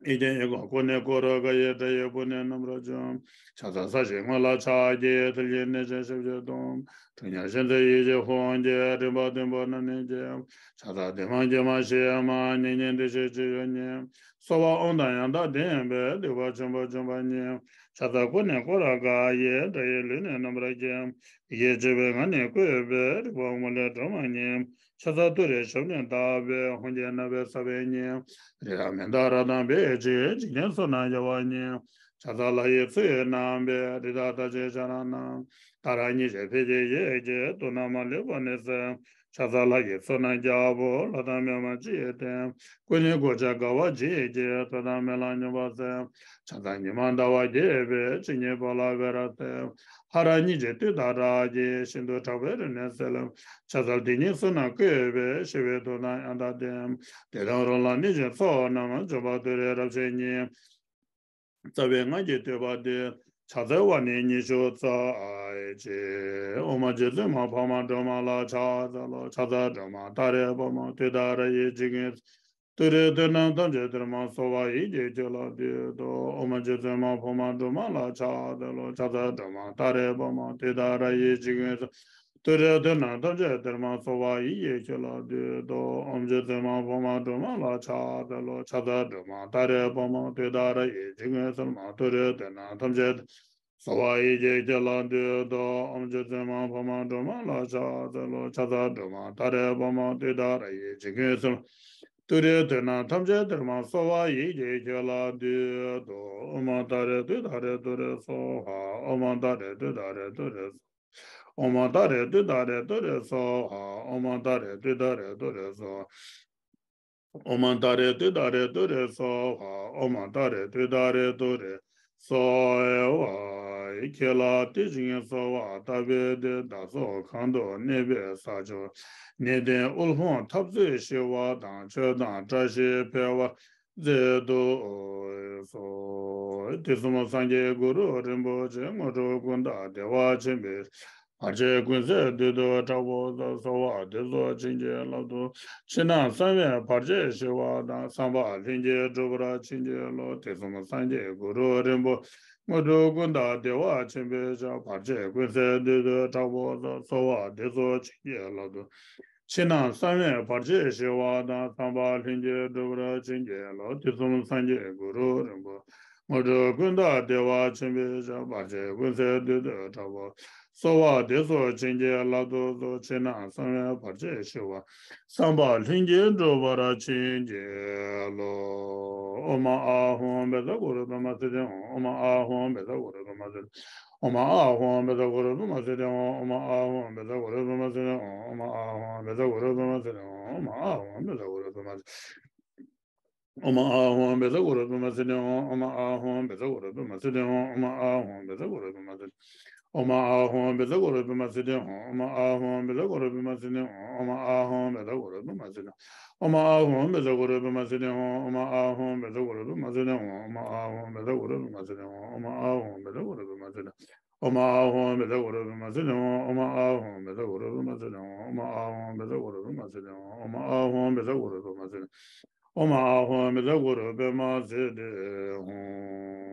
གཡས་བརྐྱང་གཡོན་བསྐུམ་ཀུན་ནས་བསྐོར། ཀ་ཡེ་ཏྲ་ཡེ་པུ་ནེ་རྣམ་པར་འཇོམས། ཕྱག་འཚལ་ས་གཞིའི་ངོས་ལ་ཕྱག་རྒྱའི། ཐལ་གྱི་གནས་ཆེན་ཞབས་ཀྱིས་བརྡུང་། གྲུབ་བརྙེས་གཤེགས་མཛད་ཡེ་ཤེས་ཕུན་ཚོགས་ཀྱི། རིམ་པ་བདུན་པོ་རྣམ་གཉིས་ཀྱི། ཕྱག་འཚལ་བདེ་མ་དཀྱུས་མ་ཞི་མ་མྱུར་མྱུར་བདེ་གཤེགས་སྤྱི་ཡོངས་ཀྱི། གསོལ་བ་དབང་དང་ཡང་དག་ལྡན་པའི། སྡིག་པ་ཆེན་པོ་འཇོམས་པ་ཉིད། ཕྱག་འཚལ་སྐུ་ནི་སྐུ་རབ་དཀར་ཡི། དགྲ་ཡི་ལུས་ནི་རྣམ་པར་འཁྱུད། ཡིད་ཀྱི་བྱེད་པོས་ངག་ནི་བསྐུལ་བའི། རིག་པ་ངོ་ལས་སྒྲོན་མ་ཉིད། ཕྱག་འཚལ་ཏུ་རེའི་ཞབས་ནི་བརྡབས་པའི། ཧཱུྃ་གི་རྣ་བས་ཟབ་པའི་སྙིང་། རི་དྭགས་མི་དང་ར་དང་བེའུ་ཅན། འཇིག་རྟེན་གསུམ་རྣམས་རྒྱལ་བ་ཉིད། ཕྱག་འཚལ་ལྷ་ཡི་མཚོ་ཡི་རྣམ་པའི། རི་དྭགས་རྟགས་ཅན་ཕྱག་ན་བསྣམས། ཏཱ་ར་གཉིས་བརྗོད་ཕཊ་ཀྱི་ཡི་གེས། དུག་རྣམས་མ་ལུས་པ་ནི་སེལ། ཕྱག་འཚལ་ལྷ་ཡི་མཚོ་རྣམས་རྒྱལ་པོ། ལྷ་དང་མི་མ་བཅས་བསྟེན། སྐུ་ནི་སྐུ་ཕྱྭ་དགའ་བ་འཇིགས་བྱེད། ཐོད་དང་རྨི་ལམ་མྱུར་བ་སེལ། ཕྱག་འཚལ་ཉི་མ་ཟླ་བ་རྒྱས་པའི། སྤྱན་གཉིས་པོ་ལ་བེ་ར་སེལ། ཧ་ར་གཉིས་བརྗོད་བདུད་དང་ར་བརྒྱད། ཤིན་ཏུ་དྲག་པོའི་རིམས་ནད་སེལ། ཕྱག་འཚལ་དེ་ཉིད་གསུམ་རྣམས་བསྐུལ་བའི། ཞི་བའི་མཐུ་དང་ཡང་དག་ལྡན། བདུད་དང་རོ་ལངས་གནོད་སྦྱིན་ཚོགས་རྣམས། འཇོམས་པ་ཏུ་རེ་རབ་འབྱམས་ཉིད། རྩ་བའི་སྔགས་ཀྱི་བསྟོད་པ་འདི། ཕྱག་འཚལ་བ་ནི་ཉི་ཤུ་རྩ་གཅིག་ཨོཾ་རྗེ་བཙུན་མ་འཕགས་མ་སྒྲོལ་མ་ལ་ཕྱག་འཚལ་ལོ། ཕྱག་འཚལ་སྒྲོལ་མ་ཏཱ་རེ་དཔའ་མོ། ཏུཏྟཱ་ར་ཡི་འཇིགས་ངེས་སུ། ཏུ་རེའི་དུས་རྣམས་ཐམས་ཅད་དུ་མ་གསོལ་བ་ཡིད་ཀྱིས་ཁྱོད་ལ་འདུད་དོ། ཨོཾ་རྗེ་བཙུན་མ་འཕགས་མ་སྒྲོལ་མ་ལ་ཕྱག་འཚལ་ལོ། ཕྱག་འཚལ་སྒྲོལ་མ་ཏཱ་རེ་དཔའ་མོ། ཏུཏྟཱ་ར་ཡི་འཇིགས་ངེས་སུ། ཏུ་རེའི་དུས་རྣམས་ཐམས་ཅད་དུ་མ་གསོལ་བ་ཡིད་ཀྱིས་ཁྱོད་ལ་འདུད་དོ། ཨོཾ་རྗེ་བཙུན་མ་འཕགས་མ་སྒྲོལ་མ་ལ་ཕྱག་འཚལ་ལོ། ཕྱག་འཚལ་སྒྲོལ་མ་ཏཱ་རེ་དཔའ་མོ། ཏུཏྟཱ་ར་ཡི་འཇིགས་ངེས་སུ། མ་ཏུ་རེའི་དུས་རྣམས་ཐམས་ཅད་དུ་གསོལ་བ་ཡིད་ཀྱིས་ཁྱོད་ལ་འདུད་དོ། ཨོཾ་རྗེ་བཙུན་མ་འཕགས་མ་སྒྲོལ་མ་ལ་ཕྱག་འཚལ་ལོ། ཕྱག་འཚལ་སྒྲོལ་མ་ཏཱ་རེ་དཔའ་མོ། ཏུཏྟཱ་ར་ཡི་འཇིགས་ངེས་སུ། ཏུ་རེའི་དུས་རྣམས་ཐམས་ཅད་དུ་མ་གསོལ་བ་ཡིད་ཀྱིས་ཁྱོད་ལ་འདུད་དོ། ཨོ་མ་ཏཱ་རེ་ཏུཏྟཱ་རེ་ཏུ་རེ་སྭཱ་ཧཱ། ཨོ་མ་ཏཱ་རེ་ཏུཏྟཱ་རེ་ཏུ་རེ་སྭཱ་ཧཱ། ཨོ་མ་ཏཱ་རེ་ཏུཏྟཱ་རེ་ཏུ་རེ་སྭཱ་ཧཱ། ཨོ་མ་ཏཱ་རེ་ཏུཏྟཱ་རེ་ཏུ་རེ་སྭཱ་ཧཱ། ཨོ་མ་ཏཱ་རེ་ཏུཏྟཱ་རེ་ཏུ་རེ་སྭཱ་ཧཱ། ཨོ་མ་ཏཱ་རེ་ཏུཏྟཱ་རེ་ཏུ་རེ་སྭཱ་ཧཱ། ཁྱེད་ལ་དེ་བཞིན་གསོལ་བ་བཏབ་པའི་མཐུས། བདག་སོགས་གང་དུ་གནས་པའི་ས་ཕྱོགས། གནས་བརྟན་དབུལ་ཕོངས་འཐབ་རྩོད་ཞི་བ་དང་། ཆོས་དང་བཀྲ་ཤིས་འཕེལ་བར་མཛད་དུ་གསོལ། དུས་གསུམ་སངས་རྒྱས་གུ་རུ་རིན་པོ་ཆེ། དངོས་གྲུབ་ཀུན་བདག་བདེ་བ་ཆེན་པོའི་བར་ཆད་ཀུན་སེལ་བདུད་འདུལ་དྲག་པོ་སོགས། གསོལ་བ་འདེབས་སོ་བྱིན་གྱིས་བརླབ་ཏུ། ཕྱི་ནང་གསང་བའི་བར་ཆད་ཞི་བ་དང་། བསམ་པ་ལྷུན་གྱིས་འགྲུབ་པར་བྱིན་གྱིས་རློབས། དུས་གསུམ་སངས་རྒྱས་གུ་རུ་རིན་པོ། དངོས་གྲུབ་ཀུན་བདག་བདེ་བ་ཆེན་པོའི་ཕྱིར། བར་ཆད་ཀུན་སེལ་བདུད་འདུལ་དྲག་པོ་སོགས། གསོལ་བ་འདེབས་སོ་བྱིན་གྱིས་བརླབ་ཏུ། ཕྱི་ནང་གསང་བའི་བར་ཆད་ཞི་བ་དང་། བསམ་པ་ལྷུན་གྱིས་འགྲུབ་པར་བྱིན་གྱིས་རློབས། དུས་གསུམ་སངས་རྒྱས་གུ་རུ་རིན་པོ། དངོས་གྲུབ་ཀུན་བདག་བདེ་བ་ཆེན་པོའི་ཕྱིར། བར་ཆད་ཀུན་སེལ་བདུད་འདུལ་དྲག་པོ། གསོལ་བ་འདེབས་སོ་བྱིན་གྱིས་བརླབ་ཏུ་གསོལ། ཕྱི་ནང་གསང་བའི་བར་ཆད་ཞི་བ། བསམ་པ་ལྷུན་གྱིས་འགྲུབ་པར་བྱིན་གྱིས་རློབས། ཨོཾ་ཨཱཿཧཱུྃ་བཛྲ་གུ་རུ་བྷྲ་མ་སིདྡྷི་ཧཱུྃ། ཨོཾ་ཨཱཿཧཱུྃ་བཛྲ་གུ་རུ་བྷྲ་མ་སིདྡྷི། ཨོཾ་ཨཱཿཧཱུྃ་བཛྲ་གུ་རུ་བྷྲ་མ་སིདྡྷི་ཧཱུྃ། ཨོཾ་ཨཱཿཧཱུྃ་བཛྲ་གུ་རུ་བྷྲ་མ་སིདྡྷི་ཧཱུྃ། ཨོཾ་ཨཱཿཧཱུྃ་བཛྲ་གུ་རུ་བྷྲ་མ་སིདྡྷི་ཧཱུྃ། ཨོཾ་ཨཱཿཧཱུྃ་བཛྲ་གུ་རུ་བྷྲ་མ་སིདྡྷི། ཨོཾ་ཨཱཿཧཱུྃ་བཛྲ་གུ་རུ་བྷྲ་མ་སིདྡྷི་ཧཱུྃ། ཨོཾ་ཨཱཿཧཱུྃ་བཛྲ་གུ་རུ་བྷྲ་མ་སིདྡྷི་ཧཱུྃ། ཨོཾ་ཨཱཿཧཱུྃ་བཛྲ་གུ་རུ་བྷྲ་མ་སིདྡྷི། ཨོཾ་ཨཱཿཧཱུྃ་བཛྲ་གུ་རུ་བྷྲ་མ་སིདྡྷི་ཧཱུྃ། ཨོཾ་ཨཱཿཧཱུྃ་བཛྲ་གུ་རུ་བྷྲ་མ་སིདྡྷི་ཧཱུྃ། ཨོཾ་ཨཱཿཧཱུྃ་བཛྲ་གུ་རུ་བྷྲ་མ་སིདྡྷི། ཨོཾ་ཨཱཿཧཱུྃ་བཛྲ་གུ་རུ་བྷྲ་མ་སིདྡྷི་ཧཱུྃ། ཨོཾ་ཨཱཿཧཱུྃ་བཛྲ་གུ་རུ་བྷྲ་མ་སིདྡྷི་ཧཱུྃ། ཨོཾ་ཨཱཿཧཱུྃ་བཛྲ་གུ་རུ་བྷྲ་མ་སིདྡྷི་ཧཱུྃ། ཨོཾ་ཨཱཿཧཱུྃ་བཛྲ་གུ་རུ་བྷྲ་མ་སིདྡྷི་ཧཱུྃ། ཨོཾ་ཨཱཿཧཱུྃ་བཛྲ་གུ་རུ་བྷྲ་མ་སིདྡྷི་ཧཱུྃ། ཨོཾ་ཨཱཿཧཱུྃ་བཛྲ་གུ་རུ་བྷྲ་མ་སིདྡྷི་ཧཱུྃ། ཨོཾ་ཨཱཿཧཱུྃ་བཛྲ་གུ་རུ་བྷྲ་མ་སིདྡྷི་ཧཱུྃ། ཨོཾ་ཨཱཿཧཱུྃ་བཛྲ་གུ་རུ་བྷྲ་མ་སིདྡྷི་ཧཱུྃ། ཨོཾ་ཨཱཿཧཱུྃ་བཛྲ་གུ་རུ་བྷྲ་མ་སིདྡྷི་ཧཱུྃ།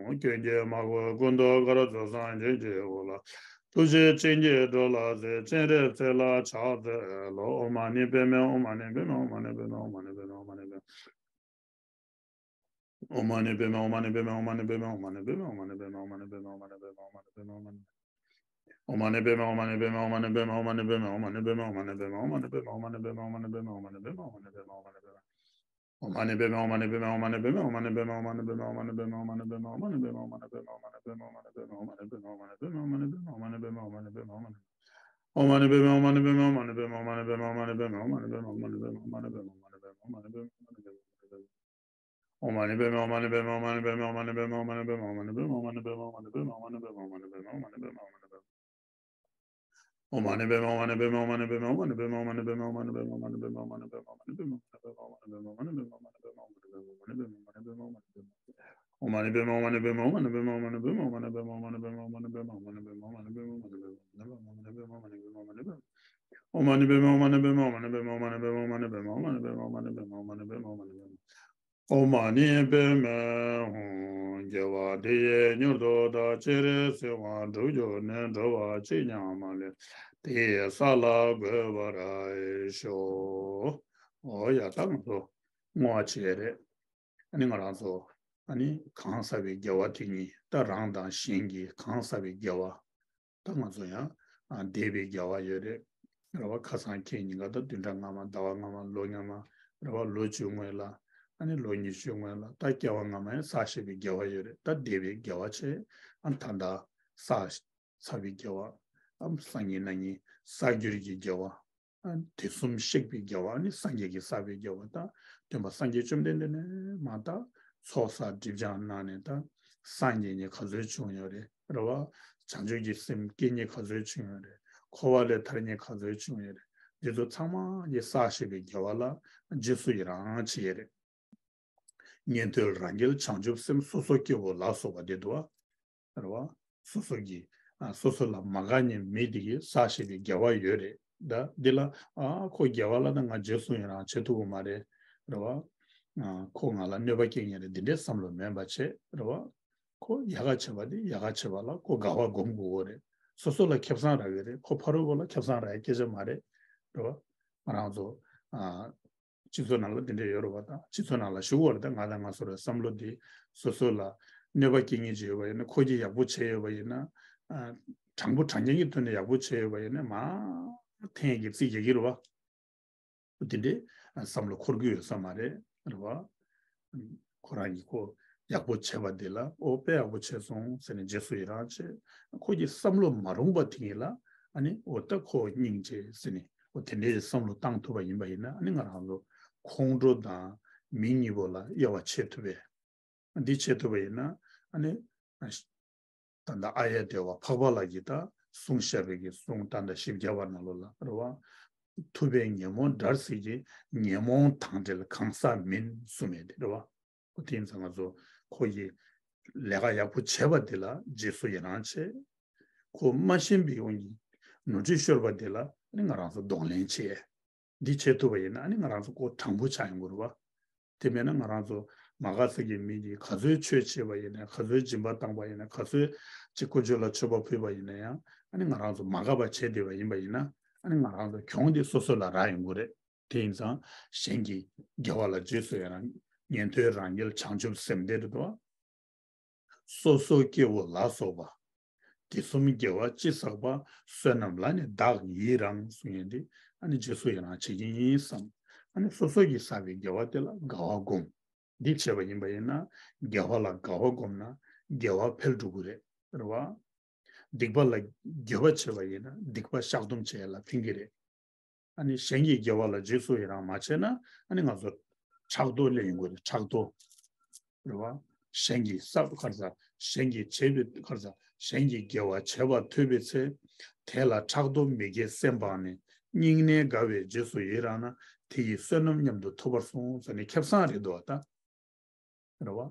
སྐྱོན་གྱིས་མ་གོས་ཀུན་ཏུ་དགའ་ཚོགས་སངས་རྒྱས་ཀྱི་དབུ་ལ། ཐུགས་རྗེའི་སྤྱན་གྱིས་འགྲོ་ལ་གཟིགས། སྤྱན་རས་གཟིགས་ལ་ཕྱག་འཚལ་ལོ། ཨོཾ་མ་ཎི་པདྨེ་ཧཱུྃ། མ་ཎི་པདྨེ་ཧཱུྃ། མ་ཎི་པདྨེ་ཧཱུྃ། མ་ཎི་པདྨེ་ཧཱུྃ། མ་ཎི་པདྨེ་ཧཱུྃ། ཨོཾ་མ་ཎི་པདྨེ་ཧཱུྃ། དགེ་བ་འདི་ཡིས་མྱུར་དུ་བདག། སྤྱན་རས་གཟིགས་དབང་འགྲུབ་གྱུར་ནས། འགྲོ་བ་གཅིག་ཀྱང་མ་ལུས་པ། དེ་ཡི་ས་ལ་འགོད་པར་ཤོག། འོ་ཡ། ད་ང་ཚོ་བསྔོ་བ་བྱེད་ཡས་རེད། ཨ་ནི་ང་རང་ཚོ་ཨ་ནི་གང་བསགས་པའི་དགེ་བ་དེ་ཉིད། ད་རང་དང་གཞན་གྱི་གང་བསགས་པའི་དགེ་བ། ད་ང་ཚོ་ཡང་ཨ་འདས་པའི་དགེ་བ་ཡོད་རེད། རེད་བ། ཁ་སང་ཁེ་ཉིན་ཀ་ད་བདུན་ཕྲག་སྔ་མ། ཟླ་བ་སྔ་མ། ལོ་སྔ་མ། རེད་བ། ལོ་བཅུ་སྔོན་ལ། ཨ་ནི་ལོ་ཉི་ཤུ་སྔོན་ལ། ད་སྐྱེ་བ་སྔ་མ་ཡང་བསགས་བཞག་པའི་དགེ་བ་ཡོད་རེད། ད་འདས་པའི་དགེ་བ་བྱས། ཨ་ད་ལྟ་བསགས་ཚར་བའི་དགེ་བ། ཨ་སང་ཉིན་གནངས་ཉིན་བསགས་རྒྱུ་གི་དགེ་བ། ཨ་དུས་གསུམ་གཤེགས་པའི་དགེ་བ། ཨ་ནི་སངས་རྒྱས་ཀྱིས་བསགས་པའི་དགེ་བ། ད་སྟོན་པ་སངས་རྒྱས་བཅོམ་ལྡན་འདས་ནས་མར་ད་ཚོགས་བསགས་སྒྲིབ་སྦྱང་གནང་ནས། ད་སངས་རྒྱས་ནི་ག་ཚོད་བྱུང་ཡོད་རེད། རེད་བ། བྱང་ཆུབ་ཀྱི་སེམས་སྐྱེ་མཁན་ག་ཚོད་བྱུང་ཡོད་རེད། འཁོར་བ་ལས་ཐར་མཁན་ག་ཚོད་བྱུང་ཡོད་རེད། འདི་ཚོ་ཚང་མ་གིས་བསགས་བཞག་པའི་དགེ་བ་ལ་རྗེས་སུ་ཡི་རང་བྱེད་ཡས་རེད། ཉན་ཐོས་རང་རྒྱལ་བྱང་ཆུབ་སེམས། སོ་སོ་སྐྱེ་བོ་ལ་སོགས་པ་དེ་འདུག་བ། རེད་བ། སོ་སོ་གི་ཨ་སོ་སོ་ལ་མ་དགའ་མཁན་མི་དེ་གིས་བསགས་བཞག་པའི་དགེ་བ་ཡོད་རེད། ད་འདི་ལ་ཨ་ཁོ་དགེ་བ་ལ་ད་ང་རྗེས་སུ་ཡི་རང་བྱེད་ཐུབ་ཀྱི་མ་རེད། རེད་བ། ཨ་ཁོ་ང་ལ་གནོད་པ་སྐྱེལ་མཁན་རེད། འདི་འདྲའི་བསམ་བློ་མེད་པ་བྱས། རེད་བ། ཁོ་ཡག་ག་བྱེད་པ་དེ་ཡག་ག་བྱེད་པ་ལ་ཁོ་དགའ་བ་སྒོམ་དགོས་ཀྱི་རེད། སོ་སོ་ལ་ཁེ་བཟང་རག་གི་རེད། ཁོ་ཕ་རོལ་པོ་ལ་ཁེ་བཟང་རག་ཡ་སྐད་ཆ་མ་རེད། རེད་བ། ང་རང་ཚོ་ཨ་སྤྱི་ཚོགས་ནང་ལ་དེ་འདྲ་ཡོད་རེད་བ། ད་སྤྱི་ཚོགས་ནང་ལ་ཞུ་གི་ཡོད་རེད། ད་ང་དང་ང་ཚོ་རེད། བསམ་བློ་དེ་སོ་སོ་ལ་གནོད་པ་སྐྱེལ་མཁན་ཅིག་ཡོད་པ་ཡིན་ན། ཁོ་གིས་ཡག་པོ་བྱས་ཡོད་པ་ཡིན་ན། ཨ་དྲང་པོ་དྲང་རྐྱང་གི་ཐོག་ནས་ཡག་པོ་བྱས་ཡོད་པ་ཡིན་ན། མར་འཐེན་གྱི་རྩིས་རྒྱག་གི་རེད་བ། དེ་འདྲའི་བསམ་བློ་འཁོར་གྱི་ཡོད་ས་མ་རེད། རེད་བ། ཁོ་རང་གིས་ཁོ་ཡག་པོ་བྱས་པ་དེ་ལ། ཨོ་དཔེ་ཡག་པོ་བྱས་སོང་ཟེར་ནས་རྗེས་སུ་ཡི་རང་བྱས། ཁོ་གི་བསམ་བློ་མ་རུངས་པ་དེ་ཉིད་ལ་ཨ་ནི་ཨོ་ད་ཁོ་སྙིང་རྗེ་ཟེར་ནས། ཨོ་དེ་འདྲའི་བསམ་བློ་བཏང་ཐུབ་པ་ཡིན་པ་ཡིན་ན། ཨ་ནི་ང་རང་ཚོ་ཁོང་ཁྲོ་དང་མི་གཉིས་པོ་ལ་དབྱེ་བ་ཕྱེ་ཐུབ་པས། འདི་བྱེད་ཐུབ་པ་ཡིན་ན། ཨ་ནི་ད་ལྟ་ཨཱརྱ་དེ་ཝ་འཕགས་པ་ལགས་ཀྱིས་ད་གསུངས་བཞག་པའི་གི་གསུང་ད་ལྟ་བཞི་བརྒྱ་པ་ནང་ལོགས་ལ། རེད་བ། ཐུབ་པས་ཉོན་མོངས་བྲལ་ཟེར་གྱི། ཉོན་མོངས་དང་བྲལ་གང་ཟག་མིན་གསུངས་མེད་དེ། རེད་བ། ཨོ་དེ་ཡིན་ཙང་ང་ཚོ་ཁོ་ཡི་ལས་ཀ་ཡག་པོ་བྱས་པ་དེ་ལ་རྗེས་སུ་ཡི་རང་བྱེད། ཁོ་མ་ཤེས་པའི་དབང་གིས་ནོར་འཁྲུལ་ཤོར་བ་དེ་ལ་ནི་ང་རང་ཚོ་གདོང་ལེན་བྱེད། འདི་བྱེད་ཐུབ་པ་ཡིན་ན་ནི་ང་རང་ཚོ་ཁོ་དྲང་པོ་ཆགས་ཡོང་གི་རེད་བ། དེ་མེད་ན་ང་རང་ཚོ་མ་དགའ་ས་གི་མི་གིས་ག་ཚོད་ཆོས་བྱས་པ་ཡིན་ན། ག་ཚོད་སྦྱིན་པ་བཏང་པ་ཡིན་ན། ག་ཚོད་ཅིག་དཀོན་མཆོག་ལ་མཆོད་པ་ཕུལ་བ་ཡིན་ན་ཡང་། ཨ་ནི་ང་རང་ཚོ་མ་དགའ་བ་བྱས་བསྡད་པ་ཡིན་པ་ཡིན་ན། ཨ་ནི་ང་རང་ཚོ་གྱོང་འདི་སོ་སོ་ལ་རག་ཡོང་གི་རེད། དེ་ཡིན་ཙང་གཞན་གྱི་དགེ་བ་ལ་རྗེས་སུ་ཡི་རང་། ཉན་ཐོས་རང་རྒྱལ་བྱང་ཆུབ་སེམས་དེ་རེད་དོ། སོ་སོ་སྐྱེ་བོ་ལ་སོགས་པ། དུས་གསུམ་དགེ་བ་ཅི་བསགས་པ། བསོད་ནམས་ལ་ནི་བདག་ཡི་རང་གསུང་ཡས་དེ། ཨ་ནི་རྗེས་སུ་ཡི་རང་བྱེད་ཀྱི་ཡིན་བསམ། ཨ་ནི་སོ་སོ་གིས་བསགས་པའི་དགེ་བ་དེ་ལ་དགའ་བ་སྒོམ། འདི་བྱས་པ་ཡིན་པ་ཡིན་ན། དགེ་བ་ལ་དགའ་བ་སྒོམ་ན་དགེ་བ་འཕེལ་འགྲོ་གི་རེད། རེད་བ། སྡིག་པ་ལ་འགྱོད་པ་བྱས་པ་ཡིན་ན་སྡིག་པ་བཤགས་སྡོམ་བྱེད་ཡ་ལ་ཕན་གྱི་རེད། ཨ་ནི་གཞན་གྱི་དགེ་བ་ལ་རྗེས་སུ་ཡི་རང་མ་བྱས་ན། ཨ་ནི་ང་ཚོ་ཕྲག་དོག་སླེབས་ཡོང་གི་རེད། ཕྲག་དོག། རེད་བ། གཞན་གྱིས་བསགས་པ་ག་རེ་ཟ། གཞན་གྱིས་བྱས་པའི་ག་རེ་ཟ། གཞན་གྱིས་དགེ་བ་བྱས་པ་ཐོས་པའི་ཚེ། དེ་ལ་ཕྲག་དོག་མི་དགེའི་སེམས་སྤངས་ནས། སྙིང་ནས་དགའ་བས་རྗེས་སུ་ཡི་རང་ན། དེ་ཡི་བསོད་ནམས་མཉམ་དུ་ཐོབ་པར་གསུངས་ཟེར་ནས། ཁེ་བཟང་རེད་འདུག་བ་ད། རེད་བ།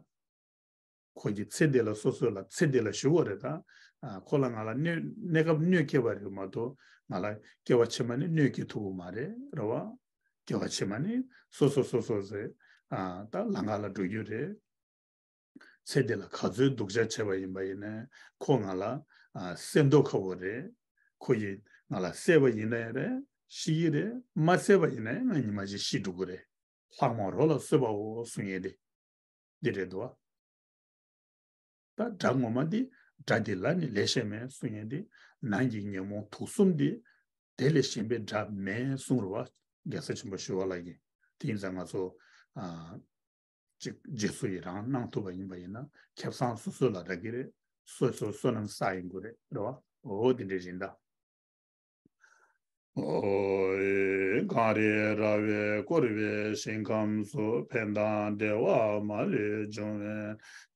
ཁོ་གིས་ཚེ་འདི་ལ་སོ་སོ་ལ་ཚེ་འདི་ལ་ཞུ་བ་རེད་ད། ཨ་ཁོ་ལ་ང་ལ་གནོད་གནས་སྐབས་གནོད་སྐྱེལ་བ་རེད་མ་གཏོགས། ང་ལ་སྐྱེ་བ་ཕྱི་མ་ནས་གནོད་སྐྱེལ་ཐུབ་ཀྱི་མ་རེད། རེད་བ། སྐྱེ་བ་ཕྱི་མ་ནས་སོ་སོ་སོ་སོ་ཟེར། ཨ་ད་ལམ་ཁ་ལ་འགྲོ་རྒྱུ་རེད། ཚེ་འདི་ལ་ག་ཚོད་སྡུག་ཅག་བྱས་པ་ཡིན་པ་ཡིན་ནའི་ཁོ་ང་ལ་ཨ་བསད་མདོག་ཁ་པོ་རེད། ཁོ་ཡིས་ང་ལ་བསད་པ་ཡིན་ན་ཡང་རེད། ཤི་གི་རེད། མ་བསད་པ་ཡིན་ན་ཡང་ང་ཉི་མ་གཅིག་ཤི་འགྲོ་གི་རེད། ལྷག་མ་རོ་ལ་གསོད་པའོ་གསུང་ཡས་དེ། འདི་རེད་དོ། ད་དགྲ་ངོ་མ་འདི། དགྲ་འདི་ལ་ནི་ལས་གཞན་མེད་གསུང་ཡས་འདི། ནང་གི་ཉོན་མོངས་དུག་གསུམ་འདི། དེ་ལས་གཞན་པའི་དགྲ་མེད་གསུང་རུ་བ། རྒྱལ་སྲས་ཆེན་པོ་ཞི་བ་ལྷ་གིས། དེ་ཡིན་ཙང་ང་ཚོ་ཨ་ཅིག་རྗེས་སུ་ཡི་རང་གནང་ཐུབ་པ་ཡིན་པ་ཡིན་ན། ཁེ་བཟང་སོ་སོ་ལ་རག་གི་རེད། སོ་སོ་བསོད་ནམས་བསགས་ཡོང་གི་རེད། རེད་བ། འོ་དེ་འདྲ་རེད་ད། ཨོ་ཡེ། གངས་རི་ར་བས་བསྐོར་བའི་ཞིང་ཁམས་སུ། ཕན་དང་བདེ་བ་མ་ལུས་འབྱུང་བའི།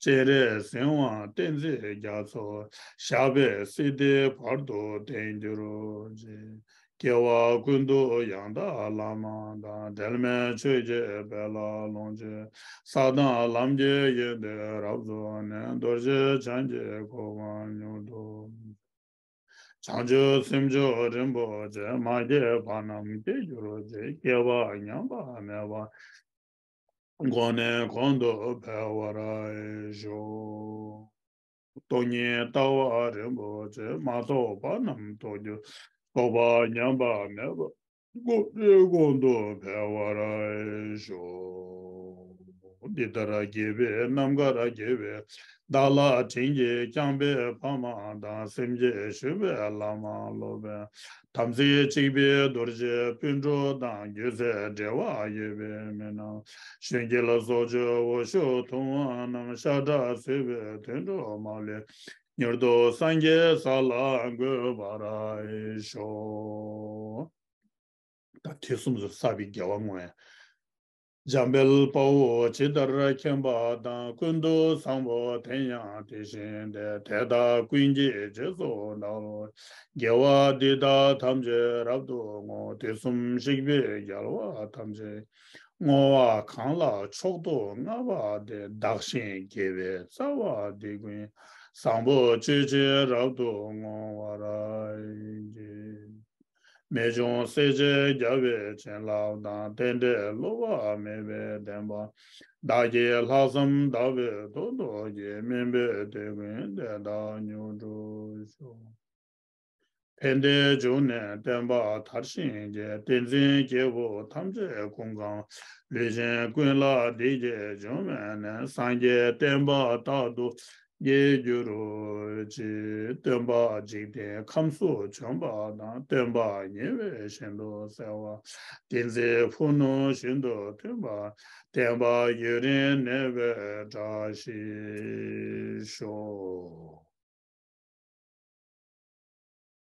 སྤྱན་རས་གཟིགས་དབང་བསྟན་འཛིན་རྒྱ་མཚོ། ཞབས་པད་སྲིད་མཐའི་བར་དུ་བརྟན་གྱུར་ཅིག། སྐྱེ་བ་ཀུན་ཏུ་ཡང་དག་བླ་མ་དང་། འབྲལ་མེད་ཆོས་ཀྱི་དཔལ་ལ་ལོངས་སྤྱོད། ས་དང་ལམ་གྱི་ཡོན་ཏན་རབ་རྫོགས་ནས། རྡོ་རྗེ་འཆང་གི་གོ་འཕང་མྱུར་དུ། བྱང་ཆུབ་སེམས་མཆོག་རིན་པོ་ཆེ། མ་སྐྱེས་པ་རྣམས་སྐྱེ་གྱུར་ཅིག། སྐྱེས་པ་ཉམས་པ་མེད་པ། གོང་ནས་གོང་དུ་འཕེལ་བར་ཤོག། སྟོང་ཉིད་ལྟ་བ་རིན་པོ་ཆེ། མ་རྟོགས་པ་རྣམས་རྟོགས་གྱུར། རྟོགས་པ་ཉམས་པ་མེད་པ། གོང་ནས་གོང་དུ་འཕེལ་བར་ཤོག། འདི་ལྟར་དགེ་བའི་རྣམ་དཀར་རྒྱས་པའི་བདག་ལ་དྲིན་གྱིས་བསྐྱངས་པའི་ཕ་མ་དང་། སེམས་བསྐྱེད་ཞུ་བའི་བླ་མ་སློབ་དཔོན། དམ་ཚིག་གཅིག་པའི་རྡོ་རྗེ་སྤུན་གྲོགས་དང་། རྒྱུ་མཚན་འབྲེལ་བ་ཡོད་པའི་མི་རྣམས། གཞོན་སྐྱེས་ལ་སོགས་ཀྱི་འོ་ཤོད་འཐུང་བ་རྣམས། ཤ་ཁྲག་གསོད་པའི་དུད་འགྲོ་མ་ལུས། མྱུར་དུ་སངས་རྒྱས་ས་ལ་འགོད་པར་ཤོག། ད་དུས་གསུམ་དུ་བསགས་པའི་དགེ་བ་བསྔོ་ཡ། འཇམ་དཔལ་དཔའ་བོས་ཇི་ལྟར་མཁྱེན་པ་དང་། ཀུན་ཏུ་བཟང་པོ་དེ་ཡང་དེ་བཞིན་ཏེ། དེ་དག་ཀུན་གྱི་རྗེས་སུ་བདག་སློབ་ཅིང་། དགེ་བ་འདི་དག་ཐམས་ཅད་རབ་ཏུ་བསྔོ། དུས་གསུམ་གཤེགས་པའི་རྒྱལ་བ་ཐམས་ཅད་ཀྱིས། བསྔོ་བ་གང་ལ་མཆོག་ཏུ་བསྔགས་པ་དེས། བདག་གཞན་དགེ་བའི་རྩ་བ་འདི་ཀུན། བཟང་པོ་སྤྱོད་ཕྱིར་རབ་ཏུ་བསྔོ་བར་བགྱི། རྨད་བྱུང་སྲས་བཅས་རྒྱལ་བའི་བྱིན་རླབས་དང་། རྟེན་འབྲེལ་བསླུ་བ་མེད་པའི་བདེན་པ། བདག་གིས་ལྷག་བསམ་དག་པའི་ཐོག་ཏུ་བགྱིས། དམན་པའི་དེ་ཀུན་དེ་དག་མྱུར་འགྲུབ་ཤོག། ཕན་བདེའི་འབྱུང་གནས་བསྟན་པ་དར་ཞིང་རྒྱས། བསྟན་འཛིན་སྐྱེས་བུ་ཐམས་ཅད་སྐུ་གང་། ལུས་ཅན་ཀུན་ལ་བདེ་སྐྱིད་འབྱུང་བའི་གནས། སངས་རྒྱས་བསྟན་པ་རྟག་ཏུ་རྒྱས་གྱུར་ཅིག། སྟོན་པ་འཇིག་རྟེན་ཁམས་སུ་བྱོན་པ་དང་། སྟོན་པ་ཉེ་བའི་ཞིང་དུ་གསལ་བ། བསྟན་འཛིན་ཕུ་ནུ་བཞིན་དུ་སྟོན་པ། བསྟན་པ་ཡུན་རིང་གནས་པའི་བཀྲ་ཤིས་ཤོག།